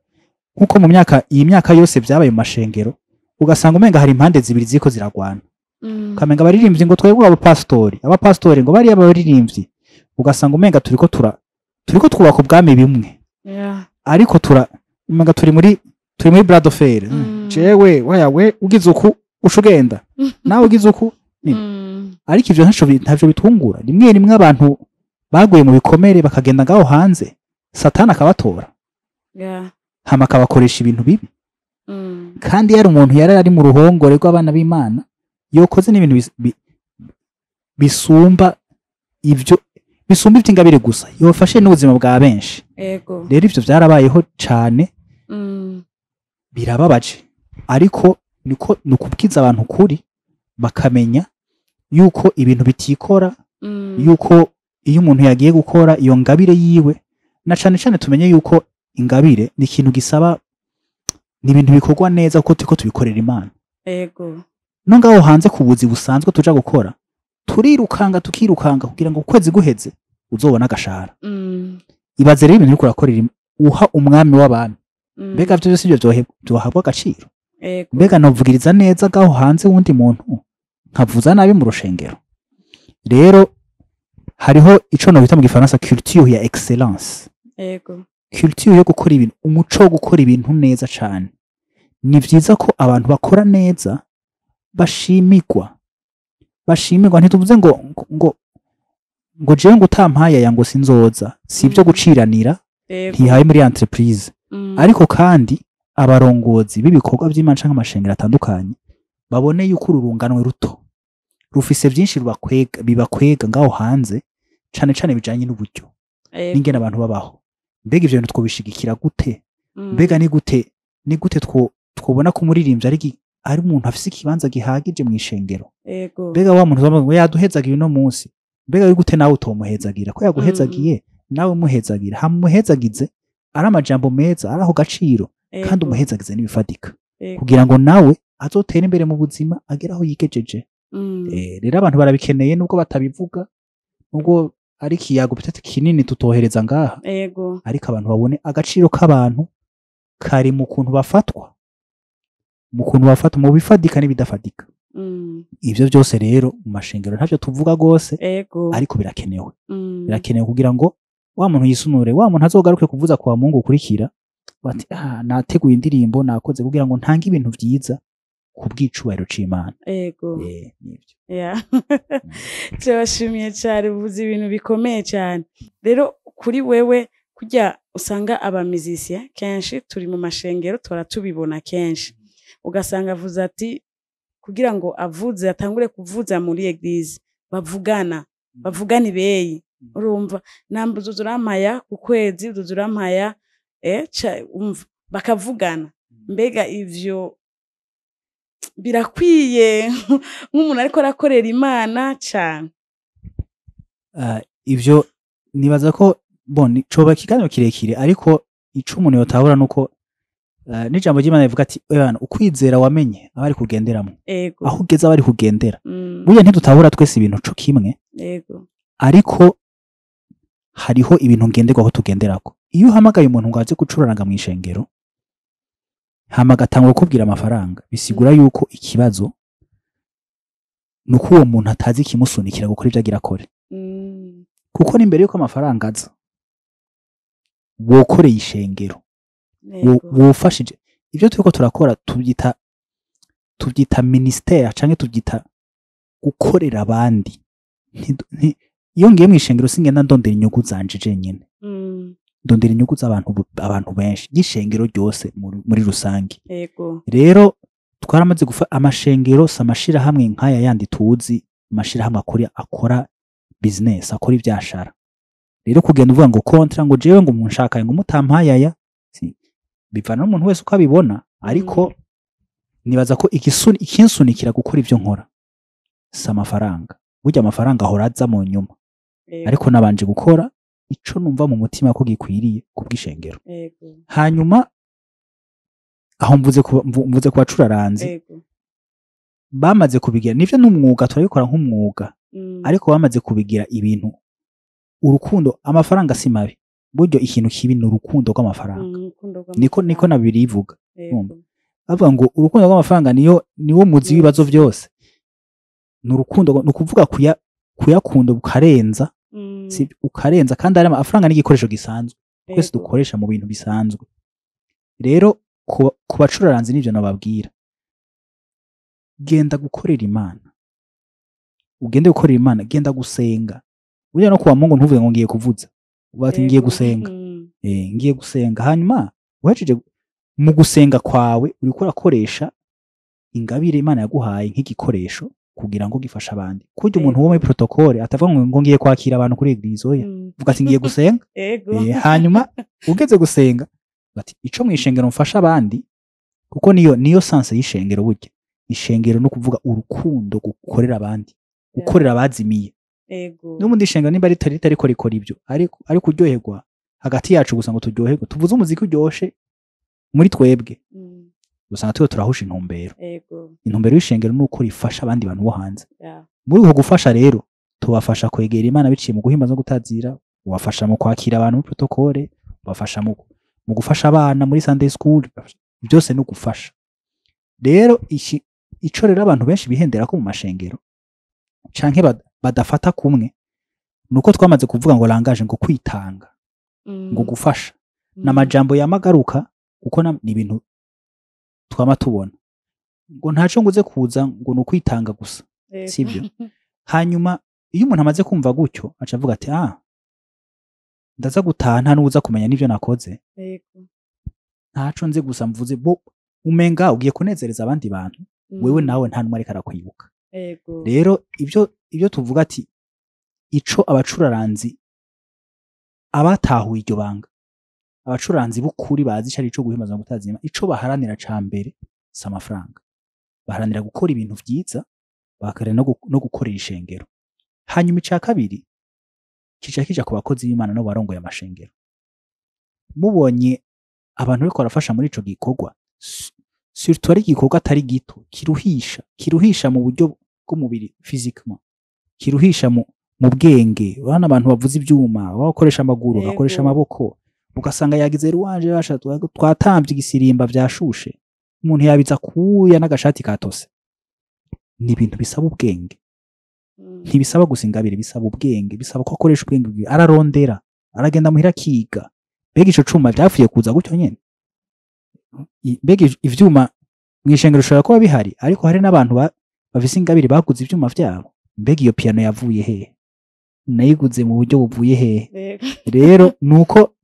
nkuko mu myaka, iyi myaka yose vyabaye mu mashengero, ugasanga umenga hari impande zibiri ziriko ziragwana, ukamenga abaririmbyi ngo twebwe abapasitori, abapasitori ngo bariya abaririmbyi, ugasanga umenga turiko twubaka ubwami bimwe, ariko umenga turi muri bras de fer. Jewe waya we ugize uku uca ugenda, nawe ugize uku. Ariko ivyo ntavyo bitungura. Rimwe rimwe abantu baguye mu bikomere bakagenda ngaho hanze, Satani akabatora, hama akabakoresha ibintu bibi. Kandi yari umuntu yari ari mu ruhongore rw'abana b'Imana, yokoze n'ibintu bisumba ivyo, bisumba ivy'ingabire gusa, yofashe n'ubuzima bwa benshi. Rero ivyo vyarabayeho cane, birababaje, ariko niko nukubwiza abantu ukuri, bakamenya yuko ibintu bitikora, yuko iyo umuntu yagiye gukora iyo ngabire yiwe, na cane cane tumenye yuko ingabire ni ikintu gisaba, ni ibintu bikorwa neza kuko turiko tubikorera Imana. No ngaho hanze ku buzi busanzwe tuja gukora, turirukanga, tukirukanga kugira ngo ukwezi guheze uzobone agashahara. Ibaze rero ibintu uriko urakorera uha umwami w'abami. Mbega vyo vyose ivyo vyohabwa agaciro? Ego. Mbega novugiriza neza ngaho hanze wundi muntu, nkavuza nabi mu rushengero? Rero hariho ico nobita mu gifaransa culture ya excellence, culture yo gukora ibintu, umuco wo gukora ibintu neza cane. Ni vyiza ko abantu bakora neza bashimigwa, bashimigwa. Ntituvuze ngo jewe ngo utampaye aya ngo sinzoza, si ibyo guciranira. Ntihaye muri entreprise. Ariko kandi abarongozi b'ibikorwa by'Imana canke amashengero atandukanye babone yuko uru runganwe ruto rufise vyinshi rubakwega, bibakwega ngaho hanze, cane cane bijanye n'uburyo n'ingene abantu babaho. Mbega ivyo bintu twobishigikira gute? Mbega ni gute twobona ko umuririmbyi ari umuntu afise ikibanza gihagije mu ishengero? Mbega wa muntu uzovuga ngo yaduhezagiye uno munsi, mbega ari gute nawe utomuhezagira ko yaguhezagiye? Nawe muhezagira, hamuhezagize ari amajambo meza, ari aho gaciro, kandi umuhezagize n'ibifatika, kugira ngo nawe azotere imbere mu buzima, agere aho yigejeje. Rero abantu barabikeneye, nubwo batabivuga, nubwo ari ikiyago peut-être kinini tutohereza ngaha, ariko abantu babone agaciro k'abantu kari mu kuntu bafatwa, mu kuntu bafatwa mu bifadika n'ibidafadika. Ivyo byose rero mu mashengero ntavyo tuvuga gose, ariko birakenewe. Birakenewe kugira ngo wa muntu yisunure, wa muntu azogaruke kuvuza kwa Mungu ukurikira bati: "Ah, nateguye indirimbo, nakoze kugira ngo ntange ibintu vyiza ku bw'icubahiro c'Imana." Nivyo. Yeah. Turabashimiye cyane, uvuze ibintu bikomeye cyane. Rero kuri wewe, kurya usanga abamizisiye kenshi turi mu mashengero, tora tubibona kenshi, ugasanga avuze ati kugira ngo avuze, atangure kuvuza muri église, bavugana ibeyi, urumva namba uzoza urampaya ku kwezi, uzoza urampaya, umva bakavugana. Mbega ivyo birakwiye nk'umuntu ariko arakorera Imana cyane? Ivyo nibaza ko bon coba ikiganiro kirekire, ariko ico umuntu yotahura nuko n'ijambo ry'Imana rivuga ati: "Ebana ukwizera wamenye aba ari kugenderamo, aho ugeze aba ari kugendera." Burya ntidutahura twese ibintu co kimwe, ariko hariho ibintu ngenderwaho tugenderako. Iyo uhamagaye umuntu ngo aze gucuraranga mu ishengero, hama agatangura kukubwira amafaranga, bisigura yuko ikibazo ni uko uwo muntu atazi ikimusunikira gukora ibyo agira akore. Kuko n'imbere yuko amafaranga aza, wokoreye ishengero, wofashije. Ibyo turiko turakora tubyita ministère canke tubyita gukorera abandi. Iyo ngiye mu ishengero singenda ndondera inyungu zanje jenyine, ndondera inyungu z'abantu, abantu benshi, y'ishengero ryose muri rusange. Rero twaramaze gufa amashengero si amashirahamwe nk'aya yandi tuzi, amashirahamwe akora business, akora ivyashara. Rero kugenda uvuga ngo contrat, ngo jewe ngo munshakaye, ngo mutampaye aya, bivana n'umuntu wese uko abibona. Ariko nibaza ko ikinsunikira gukora ivyo nkora si amafaranga. Burya amafaranga ahora aza mu nyuma, ariko nabanje gukora. Ico numva mu mutima ko gikwiriye kubw'ishengero. Hanyuma aho mvuze ku bacuraranzi, bamaze kubigira, nivyo n'umwuga, turabikora nk'umwuga, ariko bamaze kubigira ibintu urukundo. Amafaranga si mabi buryo, ikintu kibi ni urukundo rw'amafaranga. Urukundo Niko rw'amafaranga. Na birivuga. Bavuga ngo urukundo rw'amafaranga niwo muzi w'ibibazo byose. Ni urukundo, ni ukuvuga kuyakunda ukarenza, si ukarenza, kandi ari amafaranga n'igikoresho gisanzwe twese dukoresha mu bintu bisanzwe. Rero ku bacuraranzi nivyo nababwira: genda gukorera Imana, ugende gukorera Imana, genda gusenga. Burya no kuwa Mungu ntuvuge ngo ngiye kuvuza, uvuga ati ngiye gusenga. Ngiye gusenga. Hanyuma uhejeje mu gusenga kwawe, uriko urakoresha ingabire Imana yaguhaye nk'igikoresho kugira ngo gifashe abandi. Kurya umuntu wo muri protocole atavuga ngo ngiye kwakira abantu kuri église, oya, vuga ati ngiye gusenga. Hanyuma ugeze gusenga bati ico mw'ishengero mfasha abandi, kuko niyo sens y'ishengero. Burya ishengero no kuvuga urukundo, gukorera abandi, gukorera abazimiye. N'ubundi ishengero nimba ritariko rikora ibyo, ariko uryoherwa hagati yacu gusa, ngo turyoherwe, tuvuze umuziki uryoshe muri twebwe, usanga turiho turahusha intumbero. Intumbero y'ishengero ni uko rifasha abandi bantu bo hanze. Muri uko gufasha rero, tubafasha kwegera Imana biciye mu guhimbaza no gutazira, ubafasha mu kwakira abantu muri protocole, ubafasha mu gufasha abana muri Sunday school, byose ni ugufasha. Rero iki ico rero abantu benshi bihendera ko mu mashengero canke badafata kumwe, nuko twamaze kuvuga ngo langage, ngo kwitanga, ngo gufasha, n'amajambo yamagaruka, kuko ni ibintu twama tubona ngo ntaco nguze kuza ngo ni ukwitanga gusa. Sivyo? Hanyuma iyo umuntu amaze kumva gutyo, aca avuga ati: "Ah, ndaza gutaha nta n'uza kumenya n'ivyo nakoze, ntaco nzi, gusa mvuze." Bo umenga ugiye kunezereza abandi bantu, wewe nawe nta numwe ariko arakwibuka. Rero ibyo tuvuga ati ico abacuraranzi, abatahuye iryo banga, abacuranzi b'ukuri bazi ico ari ico guhimbaza no gutazima, ico baharanira ca mbere si amafaranga. Baharanira gukora ibintu vyiza, baharanira no gukorera ishengero. Hanyuma ica kabiri kica kija ku bakozi b'Imana no barongoye amashengero. Mubonye abantu bariko barafasha muri ico gikorwa, surtout ari igikorwa atari gito, kiruhisha mu buryo bw'umubiri, physiquement, kiruhisha mu bwenge. Urabona abantu bavuza ivyuma, bakoresha amaguru, bakoresha amaboko, ugasanga yagize ruwanje basha twatambye igisirimba vyashushe, umuntu yabiza kuya n'agashati katose. Ni ibintu bisaba ubwenge. Ntibisaba gusa ingabire, bisaba ubwenge, bisaba ko akoresha ubwenge bwiwe, ararondera, aragenda muhira akiga. Mbega ico cuma vyapfuye kuza gutyo nyene? Mbega ivyuma mw'ishengero bishobora kuba bihari, ariko hari n'abantu bafise ingabire baguze ivyuma vyabo. Mbega iyo piano yavuye hehe? Nayiguze mu buryo buvuye hehe? Rero nuko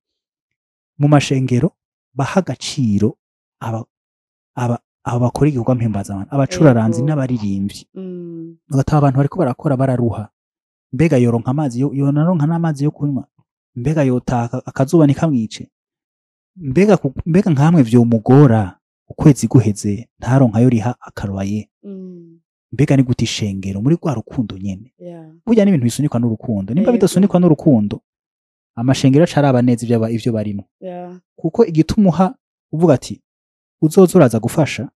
mu mashengero baha agaciro aba bakora igikorwa mpimbaza, abacuraranzi n'abaririmbyi, bagataha abantu bariko barakora bararuha. Mbega yoronka amazi yonaronka n'amazi yo kunywa? Mbega yotaka akazuba ntikamwice? Mbega nkamwe vyomugora ukwezi guheze ntaronka yo riha akaroye? Mbega ni gute ishengero muri rwa rukundo nyene? Burya n'ibintu bisunikwa n'urukundo. Nimba bidasunikwa n'urukundo, amashengero acaraba neza ivyo barimo, kuko igituma uha uvuga ati uzoza uraza gufasha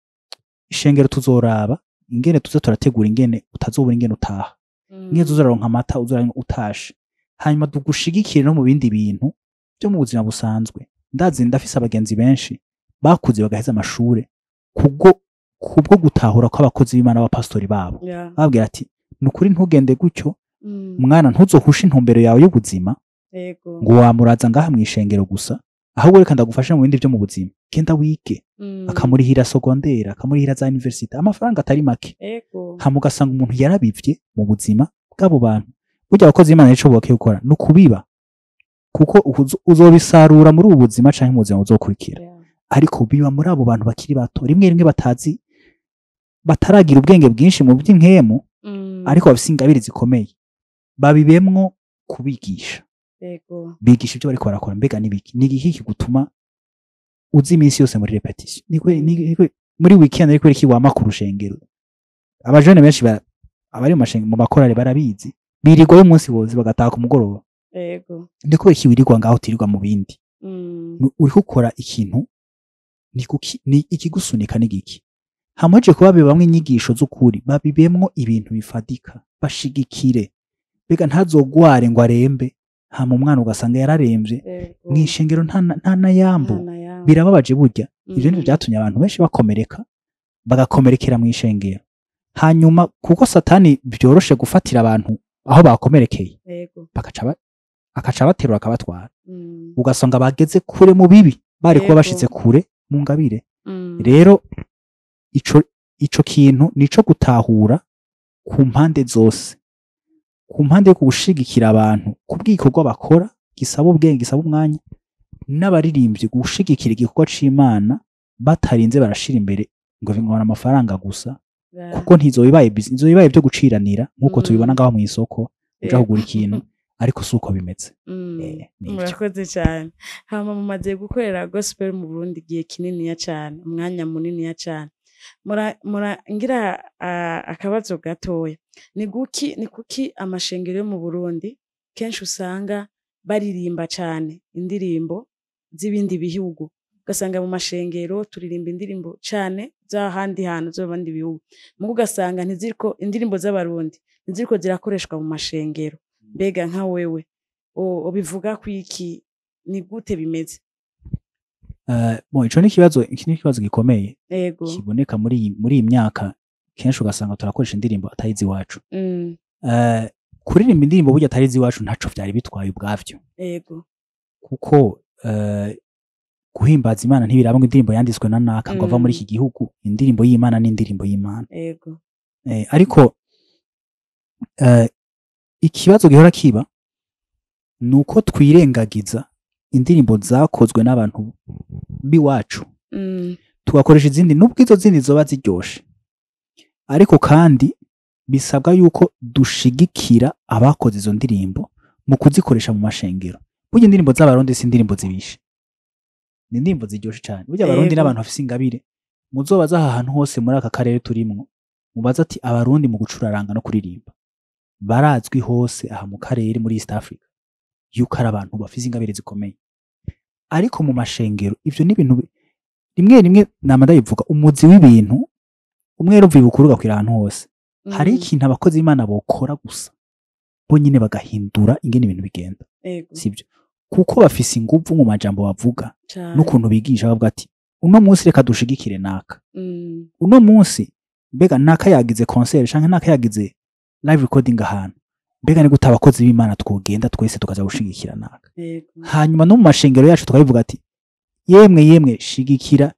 ishengero, tuzoraba ingene tuza turategura ingene utazobura ingene utaha, ingene uzoraronka amata uzoranywa utashe, hanyuma tugushigikire no mu bindi bintu byo mu buzima busanzwe. Ndazi ndafise abagenzi benshi bakuze bagaheza amashure kubwo gutahura kw'abakozi b'Imana, b'abapasitori babo, babwira ati: "Ni ukuri ntugende gutyo, mwana, ntuzohushe intumbero yawe y'ubuzima ngo wamuraza ngaha mw'ishengero gusa, ahubwo reka ndagufashe mu bindi byo mu buzima, genda wige." Akamurihira secondaire, akamurihira za université, amafaranga atari make. Hama ugasanga umuntu yarabivye mu buzima bw'abo bantu. Burya abakozi b'Imana ico bakwiye gukora ni ukubiba, kuko uzobisarura muri ubu buzima canke mu buzima buzokurikira. Ariko biba muri abo bantu bakiri bato, rimwe rimwe batazi, bataragira ubwenge bwinshi mu by'inkemu, ariko bafise ingabire zikomeye. Babibemwo kubigisha, bigisha ibyo bariko barakora. Mbega nibiki, ni igiki kigutuma uza iminsi yose muri répétition? Muri weekend ariko iki wama ku rushengero? Abajene benshi abari mu makorali barabizi, birirwayo umunsi wose bagataha ku mugoroba. Yego. Ni kubera iki wirirwa ngaho, utirirwa mu bindi? Uriko ukora ikintu, ni kuki, ni ikigusunika n'igiki? Hamweje kuba bibamwo inyigisho z'ukuri, babibemwo ibintu bifadika, bashigikire. Mbega ntazogware ngo arembe, hama umwana ugasanga yararemvye mw'ishengero, nta nayambu. Nta nayambu. Birababaje burya. Ivyo nivyo vyatumye abantu benshi bakomereka, bagakomerekera mw'ishengero. Hanyuma kuko Satani vyoroshe gufatira abantu aho bakomerekeye, bagaca baterura akabatwara, ugasanga bageze kure mu bibi bari kuba bashitse kure mu ngabire. Rero ico kintu nico gutahura ku mpande zose, ku mpande yo gushigikira abantu kubw'igikorwa bakora gisaba ubwenge, gisaba umwanya, n'abaririmbyi gushigikira igikorwa c'Imana batarinze barashira imbere ngo bingona amafaranga gusa, kuko ntizobibaye business, ntizobibaye byo guciranira nk'uko tubibona ngaho mu isoko uja kugura ikintu, ariko si uko bimeze. Ni ivyo. Murakoze cyane. Hama mumaze gukorera gospel mu Burundi igihe kininiya cyane, umwanya muniniya cyane. Mura ngira akabazo gatoya: ni kuki amashengero yo mu Burundi kenshi usanga baririmba cyane indirimbo z'ibindi bihugu, ugasanga mu mashengero turirimba indirimbo cyane z'ahandi hantu, zo mu bindi bihugu, mugo ugasanga ntiziriko, indirimbo z'Abarundi ntiziriko zirakoreshwa mu mashengero? Mbega nka wewe ubivuga kwiki? Ni gute bimeze? Bon, ico ni ikibazo, iki ni ikibazo gikomeye kiboneka muri iyi myaka. Kenshi ugasanga turakoresha indirimbo atari iziwacu. Kuririmba indirimbo burya atari iziwacu ntaco vyari bitwaye ubwavyo, kuko guhimbaza Imana ntibiraba ngo indirimbo yanditswe na naka, ngo ava muri iki gihugu. Indirimbo y'Imana ni indirimbo y'Imana. Ariko ikibazo gihora kiba ni uko twirengagiza indirimbo zakozwe n'abantu b'iwacu, tugakoresha izindi, nubwo izo zindi zoba ziryoshe. Ariko kandi bisabwa yuko dushigikira abakoze izo ndirimbo mu kuzikoresha mu mashengero. Burya indirimbo z'Abarundi si indirimbo zibishe, ni indirimbo ziryoshe cyane. Burya Abarundi n'abantu bafise ingabire. Muzobaza aha hantu hose muri aka karere turimwo, mubaze ati Abarundi mu gucuraranga no kuririmba barazwi hose aha mu karere, muri East Africa, yuko ari abantu bafise ingabire zikomeye. Ariko mu mashengero ivyo ni ibintu rimwe rimwe nama ndabivuga, umuzi w'ibintu umwe ruva ibukuru ugakwira ahantu hose. Hari ikintu abakozi b'Imana bokora gusa bo nyine, bagahindura ingene ibintu bigenda, sibyo? Kuko bafise inguvu mu majambo bavuga n'ukuntu bigisha. Bavuga ati uno munsi reka dushigikire naka, uno munsi mbega naka yagize concert canke naka yagize live recording ahantu, mbega ni gute abakozi b'Imana twogenda twese tukaza gushigikira naka? Hanyuma no mu mashengero yacu tukabivuga ati yemwe yemwe, shigikira,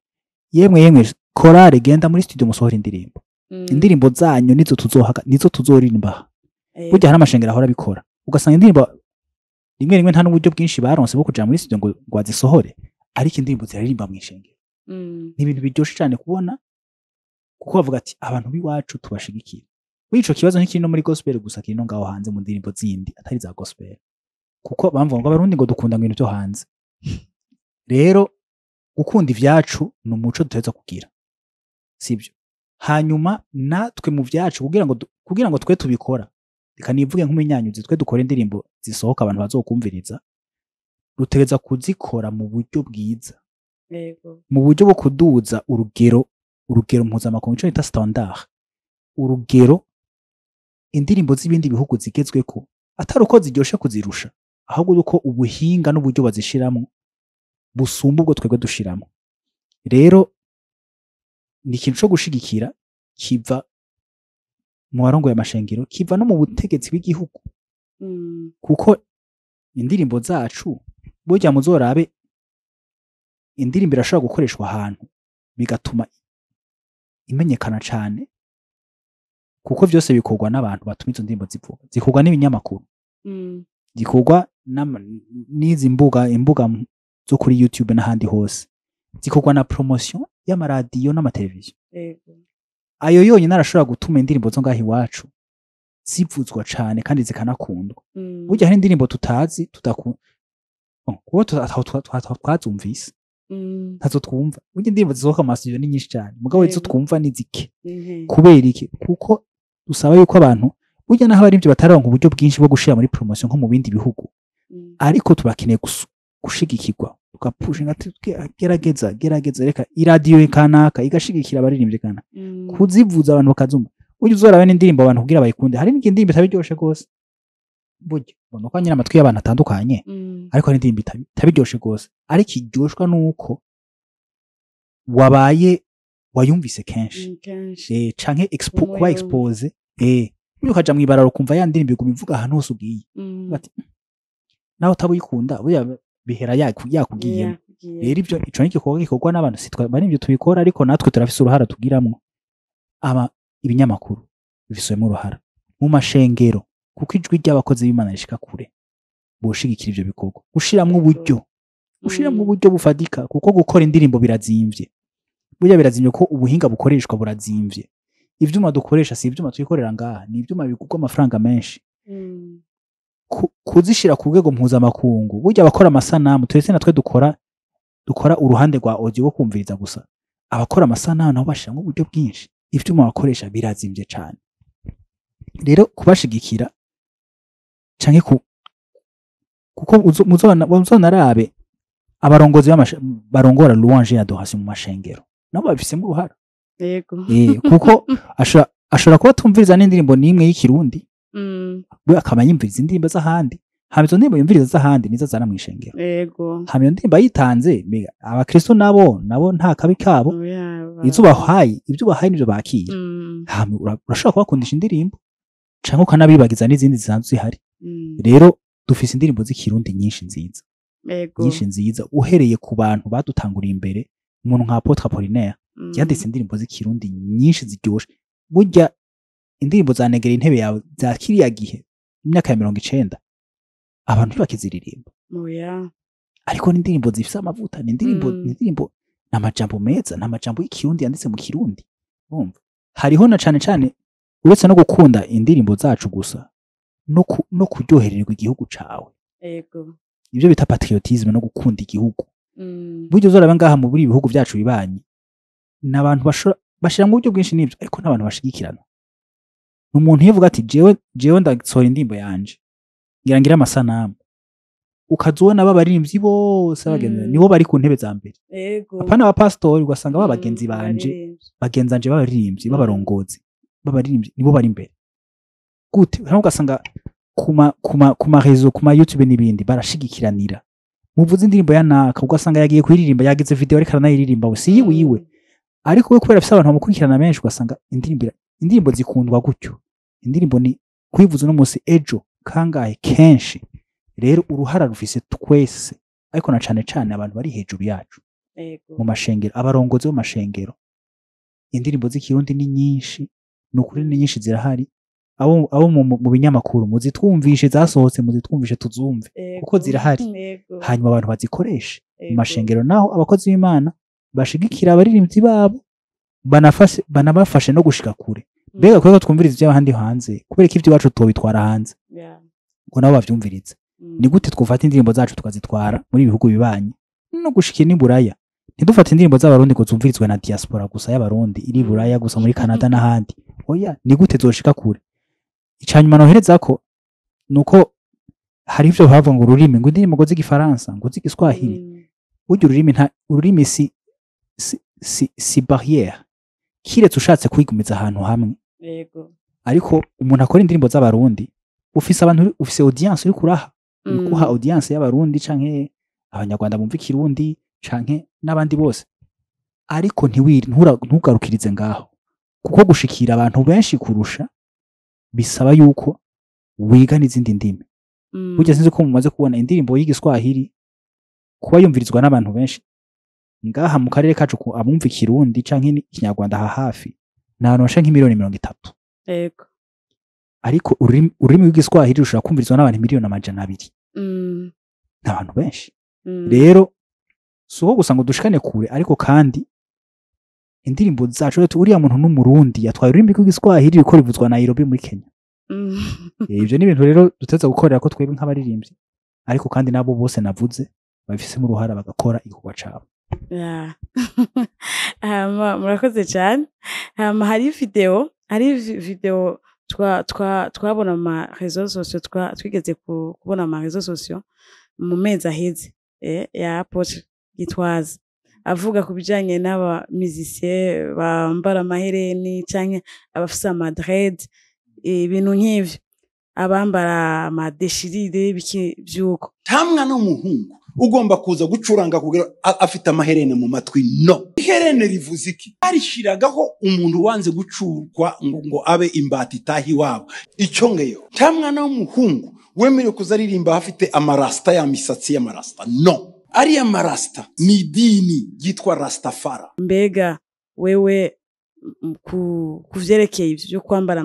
yemwe yemwe korale, genda muri studio musohora indirimbo. Indirimbo zanyu nizo tuzohaga, nizo tuzoririmba. Burya hari amashengero ahora abikora, ugasanga indirimbo rimwe rimwe nta n'uburyo bwinshi baronse bwo kuja muri studio ngo bazisohore, ariko indirimbo ziraririmba mu ishengero. Ni ibintu biryoshe cyane kubona, kuko bavuga ati abantu b'iwacu tubashigikira. Muri ico kibazo ntikiri no muri gospel gusa, kiri no ngaho hanze mu ndirimbo zindi atari za gospel, kuko bamvuga ngo Abarundi ngo dukunda ngo ibintu byo hanze. Rero gukunda ivyacu ni umuco dutegerezwa kugira, sibyo? Hanyuma natwe mu vyacu, kugira ngo twe tubikora, reka nivuge nk'umunyanyuzi, twe dukora indirimbo zisohoka abantu bazokumviriza, dutegerezwa kuzikora mu buryo bwiza, mu buryo bwo kuduza urugero mpuzamakungu, ico nita standard, urugero indirimbo z'ibindi bihugu zigezweko, atari uko ziryoshe kuzirusha, ahubwo uko ubuhinga n'uburyo bazishiramwo busumba ubwo twebwe dushiramo. Rero ni ikintu co gushigikira kiva mu barongoye amashengero, kiva no mu butegetsi bw'igihugu, kuko indirimbo zacu burya muzorabe, indirimbo irashobora gukoreshwa ahantu bigatuma imenyekana cane, kuko vyose bikorwa n'abantu batuma izo ndirimbo zivuga, zikorwa n'ibinyamakuru, zikorwa n'izi imbuga zo kuri YouTube n'ahandi hose, zikorwa na promotion y'amaradiyo n'amateleviziyo. Ayo yonyine arashobora gutuma indirimbo zo ngaho iwacu zivuzwa cane kandi zikanakundwa. Burya hari indirimbo tutazi, tudakunda kuko twazumvise, ntazo twumva. Burya indirimbo zisohoka mu masudiyo ni nyinshi cane, mugabo izo twumva ni zike. Kubera iki? Kuko dusaba yuko abantu burya naho abarivyo batararonka uburyo bwinshi bwo gushira muri promotion nko mu bindi bihugu, Ariko turakeneye gushigikirwa, tugapushinga, gerageza, gerageza, reka iradiyo kanaka igashigikira abaririmbyi kana kuzivuza, abantu bakazumva. Burya uzoraba n'indirimbo abantu kugira bayikunde, hari n'indirimbo itaba iryoshe rwose. Burya ubona ko nyine amatwi y'abantu atandukanye, ariko hari indirimbo itaba iryoshe rwose, ariko iryoshwa nuko wabaye wayumvise kenshi. Kenshi. Canke Umwe kuba yumva. expose, burya ukaja mw'ibarabara ukumva ya ndirimbo iguma ivuga ahantu hose ugiye. Bati, nawe utaba uyikunda, burya bihera yakugiyemo. Yakugiyemo. Rero ivyo, ico ni igikorwa gikorwa n'abantu, si twe bari ivyo tubikora, ariko natwe turafise uruhara tugiramwo. Aba ibinyamakuru bifisemo uruhara, mu mashengero, kuko ijwi ry'abakozi b'Imana rishika kure, boshigikira ivyo bikorwa, gushiramwo uburyo, gushiramwo uburyo bufatika, kuko gukora indirimbo birazimvye. Burya birazimvye, ko ubuhinga bukoreshwa burazimvye. Ivyuma dukoresha si ivyuma twikorera ngaha, ni ivyuma bigurwa amafaranga menshi. Kuzishira ku rwego mpuzamakungu, burya abakora amasanamu, turetse natwe dukora uruhande rwa audio wo kumviriza gusa, abakora amasanamu nabo bashiramwo uburyo bwinshi. Ivyuma bakoresha birazimvye cane. Rero kubashigikira canke kuko muzonarabe abarongozi barongora louange ya adoration mu mashengero, nabo babifisemo uruhara. Kuko ashobora kuba atumviriza n'indirimbo n'imwe y'ikirundi, we akaba yumviriza indirimbo z'ahandi, hama izo ndirimbo yumviriza z'ahandi nizo azana mw'ishengero. Hama iyo ndirimbo ayitanze, mbega abakristo nabo nta kabi kabo. Oya, izo ubahaye, ibyo ubahaye nivyo bakira. Hama urashobora kubakundisha indirimbo canke ukanabibagiza n'izindi zisanzwe zihari. Rero dufise indirimbo z'ikirundi nyinshi nziza, nyinshi nziza, uhereye ku bantu badutanguriye imbere, umuntu nka Apôtre Apollinaire yanditse indirimbo z'ikirundi nyinshi ziryoshe. Burya indirimbo za Negera intebe yawe za kiriya gihe, imyaka ya 90, abantu ntibakiziririmba. Oya. Ariko n'indirimbo zifise amavuta, ni indirimbo, ni indirimbo, ni amajambo meza, ni amajambo y'ikirundi yanditse mu kirundi. Urumva hariho na cane cane, uretse no gukunda indirimbo zacu gusa, no kuryohererwa igihugu cawe, ibyo bita patriotisme no gukunda igihugu. Burya uzoraba ngaha mu buri bihugu byacu bibanyi, ni abantu bashira mu buryo bwinshi n'ibyo, ariko n'abantu bashigikirana. Ni umuntu iyo avuga ati jewe ndasohora indirimbo yanje, ngira ngire amasanamu, ukaza ubona b'abaririmbyi bose bagenzi nibo bari ku ntebe za mbere, apana abapasitori, ugasanga ba bagenzi banje, abaririmbyi. Bagenzanje b'abaririmbyi, b'abarongozi b'abaririmbyi nibo bari imbere gute. Hano ugasanga kuma réseaux, kuma YouTube n'ibindi, barashigikiranira. Muvuze indirimbo ya naka, ugasanga yagiye kuyiririmba, yagize video, ariko aranayiririmba, we si yiwiwe, ariko we kubera afise abantu bamukurikirana benshi, ugasanga indirimbo zikundwa gutyo. Indirimbo ni kuyivuza uno munsi, ejo kangahe, kenshi. Rero uruhara rufise twese, ariko na cane cane abantu bari hejuru yacu mu mashengero, abarongozi bo mu mashengero. Indirimbo z'ikirundi ni nyinshi, ni ukuri ni nyinshi, zirahari. Abo mu binyamakuru, muzitwumvishe, zasohotse muzitwumvishe tuzumve, kuko zirahari. Hanyuma abantu bazikoreshe mu mashengero, naho abakozi b'Imana bashigikira abaririmbyi babo, banabafashe no gushika kure. Mbega kubera ko twumviriza iby'abandi hanze, kubera ko iby'iwacu tobitwara hanze ngo nabo bavyumvirize? Ni gute twofata indirimbo zacu tukazitwara muri ibihugu bibanyi no gushikira n'i Buraya? Ntidufate indirimbo z'abarundi ngo zumvirizwe na diaspora gusa y'abarundi iri i Buraya gusa, muri Canada n'ahandi. Oya, ni gute zoshika kure? Icanyuma nohereza ko nuko hari ivyo bavuga ngo ururimi, ngo indirimbo ngo z'igifaransa, ngo z'igiswahili. Burya ururimi nta ururimi si barrière, kiretse ushatse kwigumiza ahantu hamwe. Ariko umuntu akora indirimbo z'abarundi, ufise abantu, ufise audience uri kuraha, uri kuha audience y'abarundi canke abanyarwanda bumva ikirundi canke n'abandi bose, ariko ntugarukirize ngaho, kuko gushikira abantu benshi kurusha bisaba yuko wiga n'izindi ndimi. Burya sinzi ko mumaze kubona indirimbo y'igiswahili kuba yumvirizwa n'abantu benshi ngaha mu karere kacu, abumva ikirundi canke ikinyarwanda aha hafi ni abantu bashika nk'imiliyoni 30. Ariko ururimi rw'igiswahili rushobora kumvirizwa n'abantu miliyoni 200. Ni abantu benshi. Rero si uko gusa ngo dushikane kure, ariko kandi indirimbo zacu rero, uriya muntu n'umurundi yatwaye ururimi rw'igiswahili ruriko ruvuzwa Nairobi muri Kenya. Ivyo ni ibintu rero duteza gukorera ko twebwe nk'abaririmbyi, ariko kandi nabo bose navuze babifisemo uruhara, bagakora igikorwa cabo. Yeah. Hama murakoze cyane. Hama hari video Twabona ama réseaux sociaux, twigeze kubona ama réseaux sociaux mu mezi aheze, ya Apôtre Gitwaza avuga ku bijanye n'aba musiciens bambara amahereni canke abafise ama dread, ibintu nk'ivyo, abambara ama déchirures, biki vyuko. Nta mwana w'umuhungu ugomba kuza gucuranga kugira afite amaherene mu matwi. No iherene rivuze iki? Barishiragaho umuntu wanze gucurwa ngo abe imbata itaha iwabo. Icyo ngeyo, nta mwana w'umuhungu wemerewe kuza aririmba afite amarasita, ya misatsi y'amarasita. No ariya marasita ni idini ryitwa Rastafara. Mbega wewe, ku vyerekeye ivyo vyo kwambara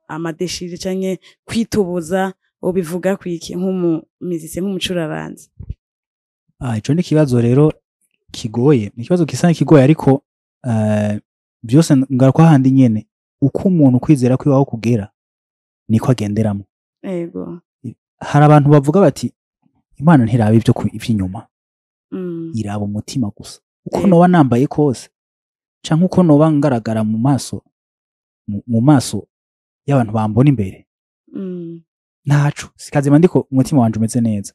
ama déchirures canke kwitoboza, ubivuga kwiki nk'umu musicien, nk'umucuraranzi? Ah, ico ni ikibazo rero kigoye, ni ikibazo gisa n'ikigoye, ariko byose ngaruka hahandi nyene: uko umuntu kwizera kwiwe aho kugera niko agenderamo. Hari abantu bavuga bati Imana ntiraba ibyo ivy'inyuma, iraba umutima gusa. Uko noba nambaye kose canke uko noba ngaragara mu maso, mu maso y'abantu bambona imbere, ntaco sikazima, ndiko umutima wanje umeze neza.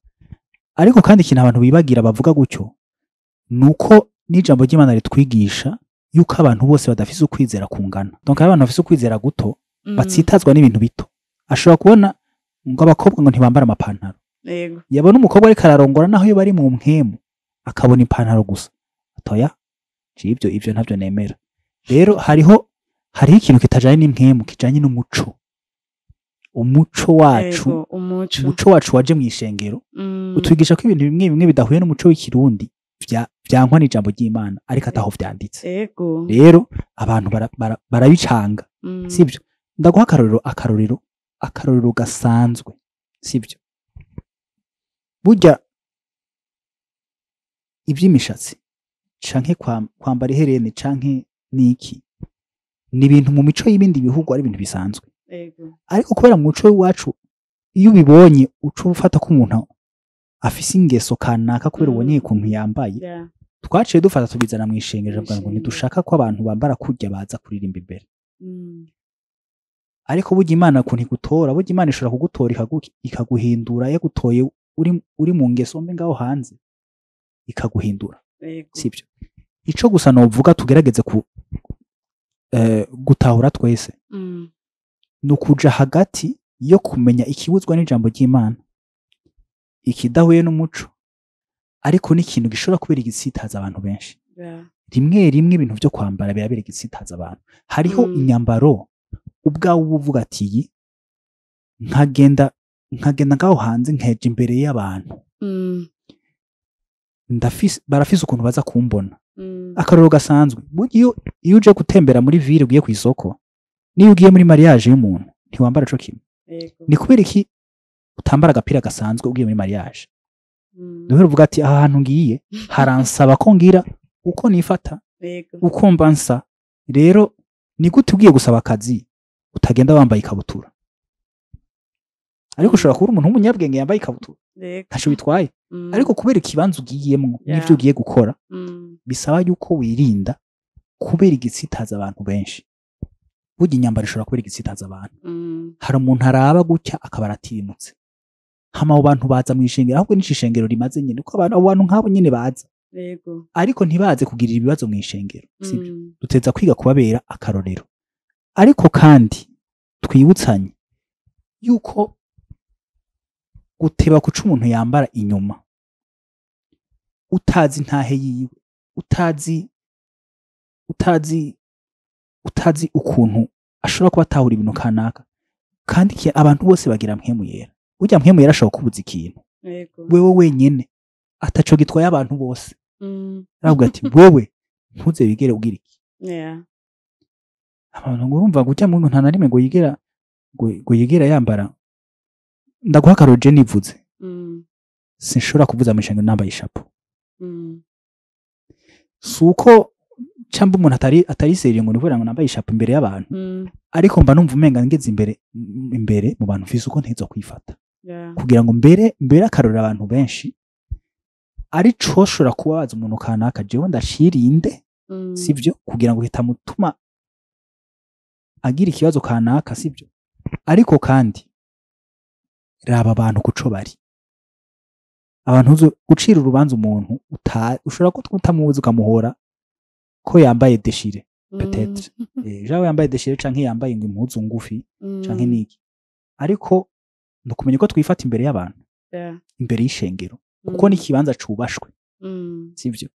Ariko kandi ikintu abantu bibagira bavuga gutyo nuko n'ijambo ry'Imana ritwigisha yuko abantu bose badafise ukwizera kungana. Donc hari abantu bafise ukwizera guto, batsitazwa n'ibintu bito. Ashobora kubona ngo abakobwa ngo ntibambara amapantaro, yabona umukobwa ariko ararongora, naho iyo bari mu mpwemu, akabona ipantaro gusa, atoya ivyo ntavyo nemera. Rero hariho ikintu kitajanye n'impwemu, kijanye n'umuco, umuco wacu. Yego, umuco. Umuco wacu waje mw'ishengero utwigisha ko ibintu bimwe bimwe bidahuye n'umuco w'Ikirundi vyankwa n'ijambo ry'Imana, ariko ataho vyanditse. Rero abantu barabicanga. Sibyo? Ndaguha akarorero gasanzwe, sibyo? Burya iby'imishatsi canke kwambara iherene canke niki ni ibintu mu mico y'ibindi bihugu ari ibintu bisanzwe, ariko kubera mu muco w'iwacu iyo ubibonye uca ufata ko umuntu afise ingeso kanaka kubera ubonye ukuntu yambaye. Twaciye dufata tubizana mu ishengero, tuvuga ngo Mw'ishengero. ntidushaka ko abantu bambara kurya baza kuririmba imbere. Ariko burya Imana ukuntu igutora, burya Imana ishobora kugutora ikaguhindura, yagutoye uri mu ngeso mbi ngaho hanze, ikaguhindura. Sibyo? Ico gusa novuga, tugerageze ku gutahura twese, ni ukuja hagati yo kumenya ikibuzwa n'ijambo ry'Imana, ikidahuye n'umuco, ariko n'ikintu gishobora kubera igitsitaza abantu benshi. Rimwe rimwe ibintu vyo kwambara birabera igitsitaza abantu. Hariho inyambaro ubwawe uba uvuga ati iyi nkagenda ngaho hanze, nkeja imbere y'abantu, barafise ukuntu baza kumbona. Akarorero gasanzwe, burya iyo uje gutembera muri ville, ugiye kw'isoko, niyo ugiye muri mariage y'umuntu, ntiwambara co kimwe. Ni kubera iki utambara agapira gasanzwe ugiye muri mariage? Niho uvuga ati aha hantu ngiye haransaba ko ngira uko nifata, uko mba nsa. Rero ni gute ugiye gusaba akazi utagenda wambaye ikabutura? Ariko ushobora kuba uri umuntu w'umunyabwenge yambaye ikabutura, ntaco bitwaye, ariko kubera ikibanza ugiyemwo n'ivyo ugiye gukora, bisaba yuko wirinda kubera igitsitaza abantu benshi. Burya inyambaro ishobora kubera igitsitaza abantu. Hari umuntu araba gutya akaba aratirimutse, hama abo bantu baza mw'ishengero, ahubwo n'ico ishengero rimaze nyene kuko abantu, abo bantu nk'abo nyene baza, ariko ntibaze kugirira ibibazo mw'ishengero, sibyo? Duteza kwiga kubabera akarorero, ariko kandi twibutsanye yuko guteba kuca umuntu yambara inyuma, utazi intahe yiwe, utazi ukuntu ashobora kuba atahura ibintu kanaka. Kandi abantu bose bagira Mpwemu Yera. Burya Mpwemu Yera ashobora kubuza ikintu wewe wenyene ataco gitwaye abantu bose, aravuga ati wewe ntuze wigere ugira iki. Abantu ngo urumva ngo ujya mu nta na rimwe ngo yigera yambara. Ndaguha akarorero, je nivuze, sinshobora kuvuza mu ishengero nambaye ishapo. Si uko cyangwa umuntu atari sérieux ngo nivura ngo nambaye ishapo imbere y'abantu, ariko mba numva umenga ngeze imbere mu bantu mfise uko nteza kwifata kugira ngo mbere akarorero abantu benshi, ari coshobora kubabaza umuntu kanaka, jewe ndashirinde, sivyo? Kugira ngo kitamutuma agira ikibazo kanaka, sibyo? Ariko kandi raba abantu kuco bari. Abantu gucira urubanza umuntu ushobora ko utamuzi, ukamuhora ko yambaye déchiré, peut-être jawe yambaye déchiré canke yambaye ngo impuzu ngufi canke niki, ariko nukumenya ko twifata imbere y'abantu, imbere y'ishengero, kuko ni ikibanza cubashwe, sivyo?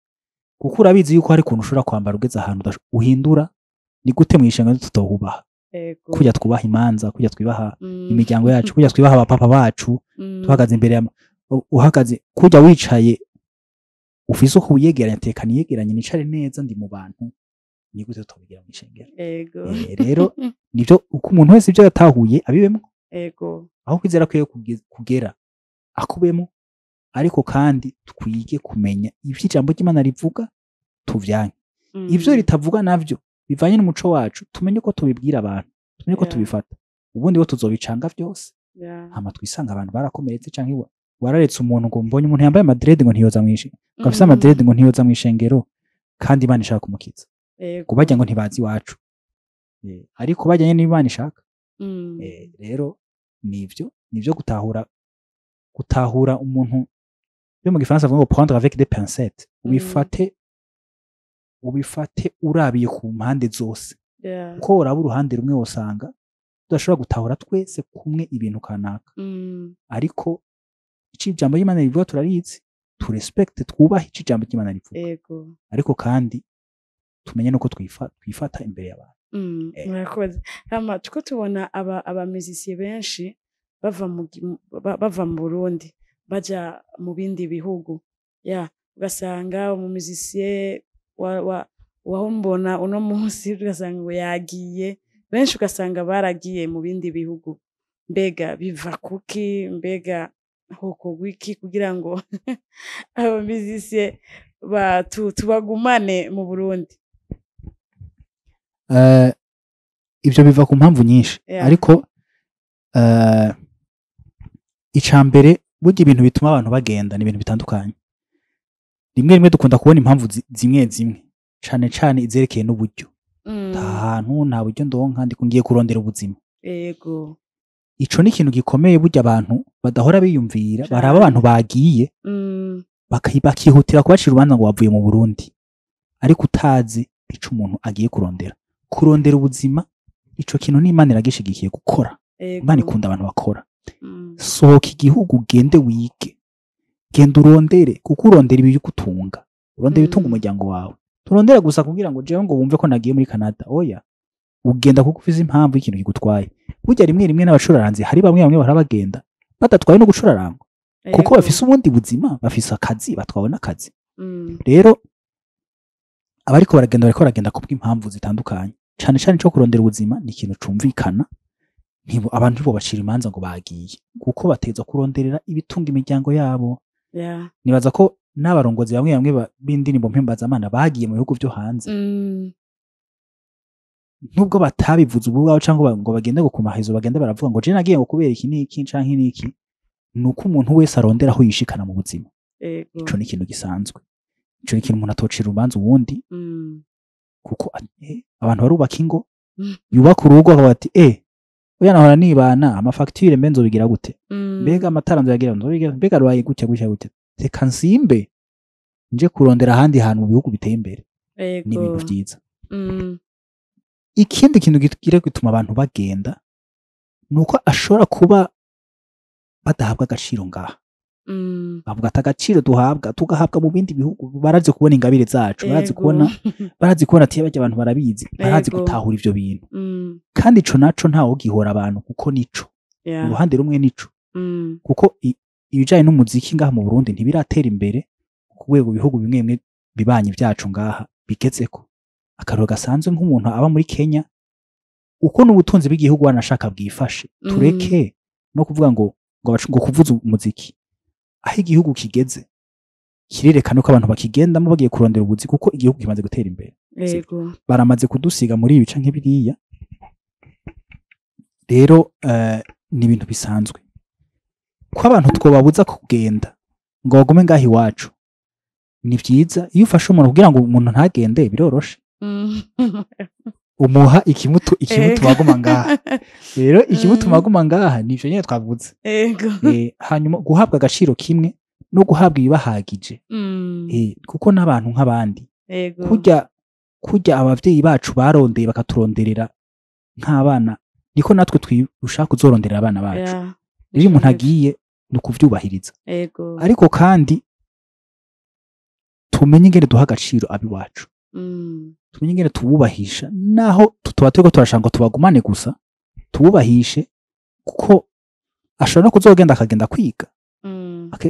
Kuko urabizi yuko hari ukuntu ushobora kwambara ugeze ahantu uhindura. Ni gute mu ishengero tutohubaha? Kujya twubaha imanza, kujya twibaha imiryango yacu, kujya twibaha abapapa bacu, tuhagaze imbere ya uhagaze kujya wicaye ufise uko wiyegeranya, tekana, niyegeranye, nicare neza, ndi mu bantu. Ni gute tutobigira mu ishengero? Rero nivyo, uko umuntu wese ibyo yatahuye abibemwo, aho kwizera kwiye kugera akubemo. Ariko kandi twige kumenya ivyo ijambo ry'Imana rivuga, tuvyanke. Ivyo ritavuga navyo bivanye n'umuco wacu, tumenye uko tubibwira abantu, tumenye uko tubifata. Ubundi bo tuzobicanga vyose, hama twisanga abantu barakomeretse, canke wararetse umuntu ngo mbonye umuntu yambaye amadreads ngo ntiyoza mwishe, ngo afise amadreads ngo ntiyoza mw'ishengero, kandi Imana ishaka kumukiza. Kubajya ngo ntibazi iwacu, ariko bajyanye n'Imana ishaka. Rero nivyo gutahura umuntu byo mu gifaransa bavuga ngo prendre avec des pincettes, ubifate urabiye ku mpande zose, kuko uraba uruhande rumwe wosanga tudashobora gutahura twese kumwe ibintu kanaka. Ariko ico ijambo ry'Imana rivuga turarizi, turespecte, twubahe ico ijambo ry'Imana rivuga, ariko kandi tumenye nuko twifata imbere y'abantu. Murakoze. Hama tuko tubona aba musiciens benshi bava mu Burundi baja mu bindi bihugu, ya ugasanga umu musicien wa waho mbona uno munsi, ugasanga ngo yagiye, benshi ugasanga baragiye mu bindi bihugu. Mbega biva kuki? Mbega hokorwa iki kugira ngo aba musiciens tubagumane mu Burundi? Ivyo biva ku mpamvu nyinshi, ariko ica mbere, burya ibintu bituma abantu bagenda ni ibintu bitandukanye. Rimwe rimwe dukunda kubona impamvu zimwe zimwe, cane cane izerekeye n'uburyo. Nta hantu, nta buryo ndonka, ndiko ngiye kurondera ubuzima. Ico ni ikintu gikomeye burya abantu badahora biyumvira. Baraba abantu bagiye, bakihutira kubacira urubanza ngo bavuye mu Burundi, ariko utazi ico umuntu agiye kurondera. Kurondera ubuzima, ico kintu n'Imana iragishigikiye gukora. Imana ikunda abantu bakora. Sohoka igihugu, ugende wige, genda urondere, kuko urondera ibigutunga, urondera ibitunga umuryango wawe. Turondera gusa kugira ngo jewe ngo wumve ko nagiye muri Canada? Oya, ugenda kuko ufise impamvu y'ikintu kigutwaye. Burya rimwe rimwe n'abacuraranzi, hari bamwe bamwe bahora bagenda badatwaye no gucurarangwa, kuko bafise ubundi buzima, bafise akazi, batwawe n'akazi. Rero abariko baragenda, bariko baragenda kubw'impamvu zitandukanye, cane cane ico kurondera ubuzima ni ikintu cumvikana. Abantu ntibo bacira imanza ngo bagiye kuko bateza kuronderera ibitunga imiryango yabo. Nibaza ko n'abarongozi bamwe bamwe b'indirimbo mpimbazamana bagiye mu bihugu vyo hanze, nubwo batabivuze ubu bwabo cyangwa ngo bagende ngo ku mahezo, bagende baravuga ngo je nagiye ngo kubera iki n'iki canke n'iki. Ni uko umuntu wese arondera aho yishikana mu buzima. Ico ni ikintu gisanzwe, ico ni ikintu umuntu atocira urubanza uwundi, kuko abantu barubaka ingo, yubaka urugo akavuga ati: "Oya, nahora nibana amafacture, mbe nzobigira gute? Mbega amatara nzoyagira, nzobigira, mbega rubaye gutya gutya gutya, reka nsimbe nje kurondera ahandi hantu mu bihugu biteye imbere." Ni ibintu vyiza. Ikindi kintu kigira gituma abantu bagenda ni uko ashobora kuba badahabwa agaciro ngaha. Bavuga ati agaciro duhabwa tugahabwa mu bindi bihugu, barazi kubona ingabire zacu, barazi kubona, barazi kubona ati barya abantu barabizi, barazi gutahura ivyo bintu. Kandi ico naco ntawo gihora abantu, kuko nico uruhande rumwe nico, kuko ibijanye n'umuziki ngaha mu Burundi ntibiratera imbere ku rwego bihugu bimwe bimwe bibanyi byacu ngaha bigezeko. Akaroro gasanzwe, nk'umuntu aba muri Kenya, uko n'ubutunzi bw'igihugu wanashaka bwifashe, tureke no kuvuga ngo kuvuza umuziki, aho igihugu kigeze kirerekana ko abantu bakigendamo bagiye kurondera ubuzi, kuko igihugu kimaze gutera imbere. Baramaze kudusiga muri ibi canke biriya. Rero ni ibintu bisanzwe ko abantu twobabuza kugenda ngo bagume ngaho iwacu. Ni vyiza iyo ufashe umuntu kugira ngo umuntu ntagende, biroroshe. Umuha ikimutuma aguma ngaha. Rero ikimutuma aguma ngaha nivyo nyene twavuze. Hanyuma guhabwa agaciro kimwe no guhabwa ibibahagije. Kuko n'abantu nk'abandi. Kurya abavyeyi bacu barondeye bakaturonderera nk'abana, niko natwe dushaka kuzoronderera abana bacu. Rero umuntu agiye ni ukuvyubahiriza. Ariko kandi tumenye ingene duha agaciro abiwacu. Tumenye ingene tububahisha, naho tuba turiko turashaka ngo tubagumane gusa, tububahishe kuko ashobora no kuzogenda akagenda kwiga.